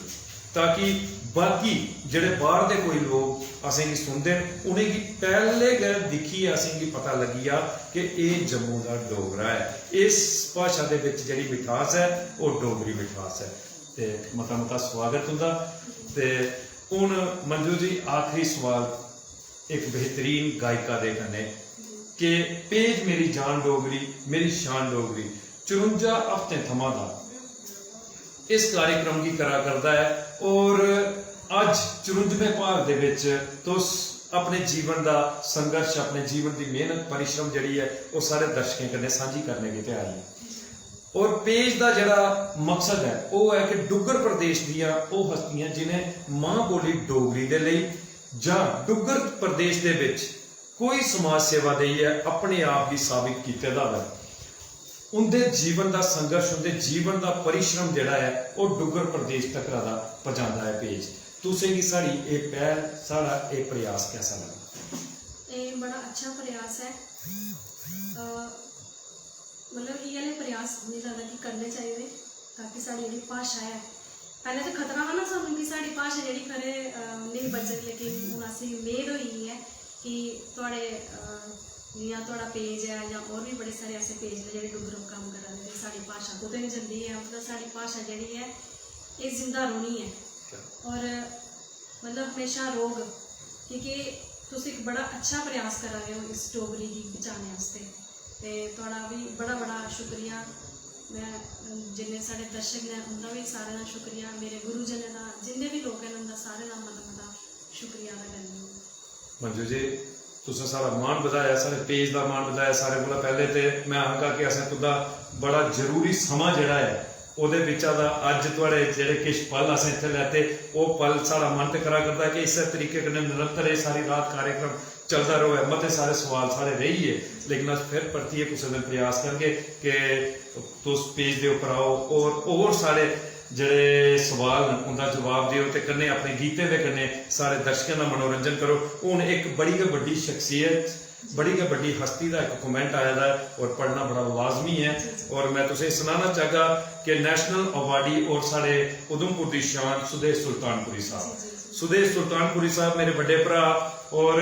ताकि बाकी जेह्ड़े बाह्र दे कोई लोक असेंगी सुनदे न, उ'नेंगी पैह्ले गै दिक्खियै असेंगी पता लग्गी जा कि एह् जम्मू दा डोगरा ऐ। इस भाशा दे बिच जेह्ड़ी मिठास ऐ, ओह् डोगरी मिठास ऐ। ते मता मता स्वागत तुं'दा। ते हून मंजू जी, आखरी सवाल, इक बेहतरीन गायका दे कन्नै, कि पेज मेरी जान डोगरी, मेरी शान डोगरी, चरुंजा हफ्तें थमां दा इस कार्यक्रम गी करा करदा ऐ, और अज्ज चरुंजमें भाग दे बिच तुस अपने जीवन दा संघर्ष, अपने जीवन दी मेहनत, परिश्रम जेह्ड़ी ऐ, ओह् सारे दर्शकें कन्नै सांझी करने गितै आई ऐ। और पेज दा जेह्ड़ा मकसद ऐ, ओह् ऐ कि डुग्गर प्रदेश दियां ओह् हस्तियां जिनें मां बोली डोगरी दे लेई जां डुग्गर प्रदेश दे बिच कोई समाज सेवा देइयै अपने आप गी साबित कीते दा होऐ, उं'दे जीवन दा संघर्ष, उं'दे जीवन दा परिश्रम जेह्ड़ा ऐ, ओह् डुग्गर प्रदेश तक्कर दा पजांदा ऐ पेज। तुसें गी साढ़ी एह् पैह्ल, साढ़ा एह् प्रयास कैसा लग्गा? एह् बड़ा अच्छा प्रयास ऐ। अ, मतलब, इ'यै लेह् प्रयास, मिगी लगदा कि करने चाहिदे, ताकि साढ़ी जेह्ड़ी भाशा ऐ, पैह्लें ते खतरा हा ना सानूं कि साढ़ी भाशा जेह्ड़ी खरे, अ, नेईं बचग, लेकिन हून असेंगी मेद होई गेई ऐ कि थुआढ़े, अ, जि'यां थुआढ़ा पेज ऐ जां होर बी बड़े सारे ऐसे पेज न जेह्ड़े डुग्गर पर कम्म करा दे, ते साढ़ी भाशा कुतै निं जंदी ऐ, मतलब, साढ़ी भाशा जेह्ड़ी ऐ, एह् जिंदा रौह्नी ऐ। और मतलब, म्हेशा रौह्ग, की के तुस इक बड़ा अच्छा प्रयास करा दे ओ इस डोगरी गी बचाने आस्तै। ते थुआढ़ा बी बड़ा बड़ा शुक्रिया। में, जिन्ने साढ़े दर्शक न, उं'दा बी सारें दा शुक्रिया, मेरे गुरुजनें दा, जिन्ने बी लोक न, उं'दा सारें दा मता मता शुक्रिया अदा करनी आं। मंजू जी, तुसें साढ़ा मान बधाया, साढ़े पेज दा मान बधाया। सारें कोला पैह्लें ते में आखगा कि असें तुं'दा बड़ा जरूरी समां जेह्ड़ा ऐ, ओह्दे बिच्चा दा अज्ज थुआढ़े जेह्ड़े किश पल असें इत्थै लैते, ओह् पल साढ़ा मन ते करा करदा कि इस्सै तरीके कन्नै निरंतर एह् सारी रात कार्यक्रम चलदा र'वै। मते सारे सवाल साढ़े रेही गे, लेकिन अस फिर परतियै कुसै दिन प्रयास करगे कि तुस पेज दे उप्पर आओ और होर साढ़े जेह्ड़े सवाल न, उं'दा जवाब देओ ते कन्नै अपने गीतें दे कन्नै साढ़े दर्शकें दा मनोरंजन करो। हून इक बड़ी गै बड्डी शख्सियत, बड़ी गै बड्डी हस्ती दा इक comment आए दा ऐ और पढ़ना बड़ा लाजमी ऐ। और में तुसें सनाना चाहगा कि national awardee और साढ़े उधमपुर दी शान सुदेश सुल्तानपुरी साहब, सुदेश सुल्तानपुरी साहब मेरे बड्डे भ्राऽ, और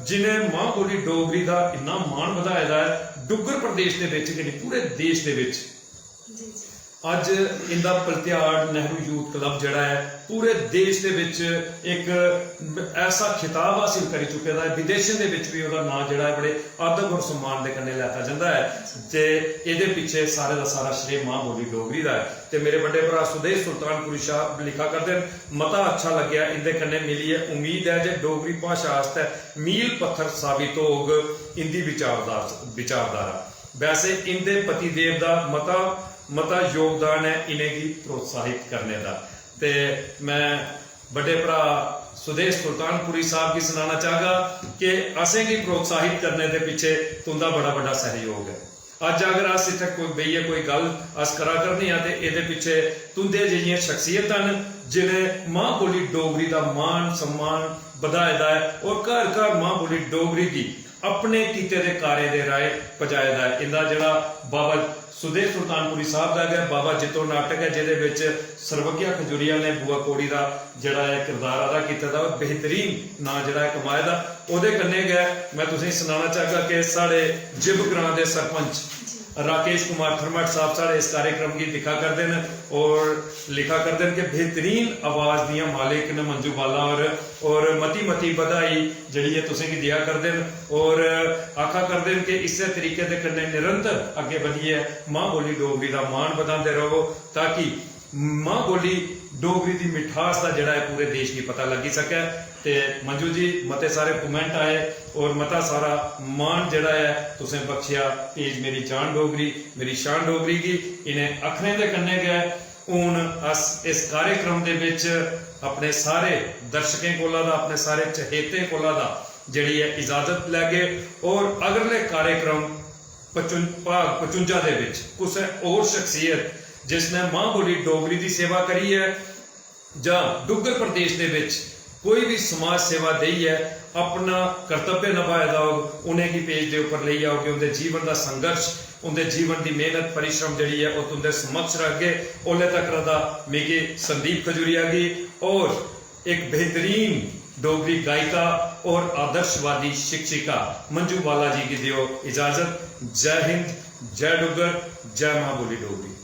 जिनें मां बोली डोगरी दा इन्ना मान बधाए दा ऐ, डुग्गर प्रदेश दे बिच गै नेईं, पूरे देश दे बिच। जी जी अज्ज इंदा पलत्याड़ नेहरू यूथ क्लब जेह्ड़ा ऐ, पूरे देश दे बिच इक ऐसा खिताब हासिल करी चुके दा ऐ, विदेशें दे बिच बी ओह्दा नांऽ जेह्ड़ा ऐ, बड़े अदब और सम्मान दे कन्नै लैता जंदा ऐ। ते एह्दे पिच्छे सारे दा सारा श्रेय मां बोली डोगरी दा ऐ। ते मेरे बड्डे भ्राऽ सुदेश सुल्तानपुरी साहब लिखा करदे न, मता अच्छा लग्गेआ इंदे कन्नै मिलियै। उम्मीद ऐ जे डोगरी भाशा आस्तै मील पत्थर साबित होग इंदी विचारधार-, विचारधारा। वैसे इंदे पतिदेव दा मता, मता योगदान ऐ इ'नेंगी प्रोत्साहित करने दा। ते में बड्डे भ्राऽ सुदेश सुल्तानपुरी साहब गी सनाना चाहगा कि असेंगी प्रोत्साहित करने दे पिच्छे तुं'दा बड़ा बड्डा सैह्योग ऐ। अज्ज अगर अस इत्थै कोई बेहियै कोई गल्ल अस करा करने आं ते एह्दे पिच्छे तुं'दे जेहियां शख्सियतां न, जि'नें मां बोली डोगरी दा मान सम्मान बधाए दा ऐ और घर घर मां बोली डोगरी गी अपने कीते दे कार्य दे राहें पजाए दा ऐ। इंदा जेह्ड़ा बाबा सुदेश सुल्तानपुरी साहब दा गै बाबा जित्तो नाटक ऐ, जेह्दे बिच सर्वज्ञा खजूरिया ने बुआ कौड़ी दा जेह्ड़ा ऐ किरदार अदा कीते दा और बेहतरीन नांऽ जेह्ड़ा ऐ कमाए दा। ओह्दे कन्नै गै में तुसेंगी सनाना चाहगा कि साढ़े जिब ग्रां दे सरपंच राकेश कुमार थर्मट साहब साढ़े इस कार्यक्रम गी दिक्खा करदे न और लिखा करदे न कि बेहतरीन आवाज दियां मालिक न मंजू बाला और, और मती मती बधाई जेह्ड़ी ऐ तुसेंगी देआ करदे न और आखा करदे न कि इस्सै तरीके दे कन्नै निरंतर अग्गें बधियै मां बोली डोगरी दा मान बधांदे र'वो, ताकि मां बोली डोगरी दी मिठास दा जेह्ड़ा ऐ पूरे देश गी पता लग्गी सकै। ते मंजू जी, मते सारे comment आए और मता सारा मान जेह्ड़ा ऐ तुसें बख्शेआ पेज मेरी जान डोगरी, मेरी शान डोगरी गी। इ'नें अक्खरें दे कन्नै गै हून अस इस कार्यक्रम दे बिच अपने सारे दर्शकें कोला दा, अपने सारे चहेतें कोला दा जेह्ड़ी ऐ इजाजत लैगे और अगले कार्यक्रम पचुं-, भाग पचुंजा दे बिच कुसै होर शख्सियत जिसने मां बोली डोगरी दी सेवा करी ऐ जां डुग्गर प्रदेश दे बिच कोई बी समाज सेवा देइयै अपना कर्तव्य नभाए दा होग, उ'नेंगी पेज दे उप्पर लेई आओगे, उं'दे जीवन दा संघर्ष, उं'दे जीवन दी मेहनत, परिश्रम जेह्ड़ी ऐ, ओह् तुं'दे समक्ष रखगे। ओल्ले तक दा मिगी संदीप खजूरिया गी और एक बेहतरीन डोगरी गायिका और आदर्शवादी शिक्षिका मंजू बाला जी गी देओ इजाजत। जय हिंद, जय डुग्गर, जय मां बोली डोगरी।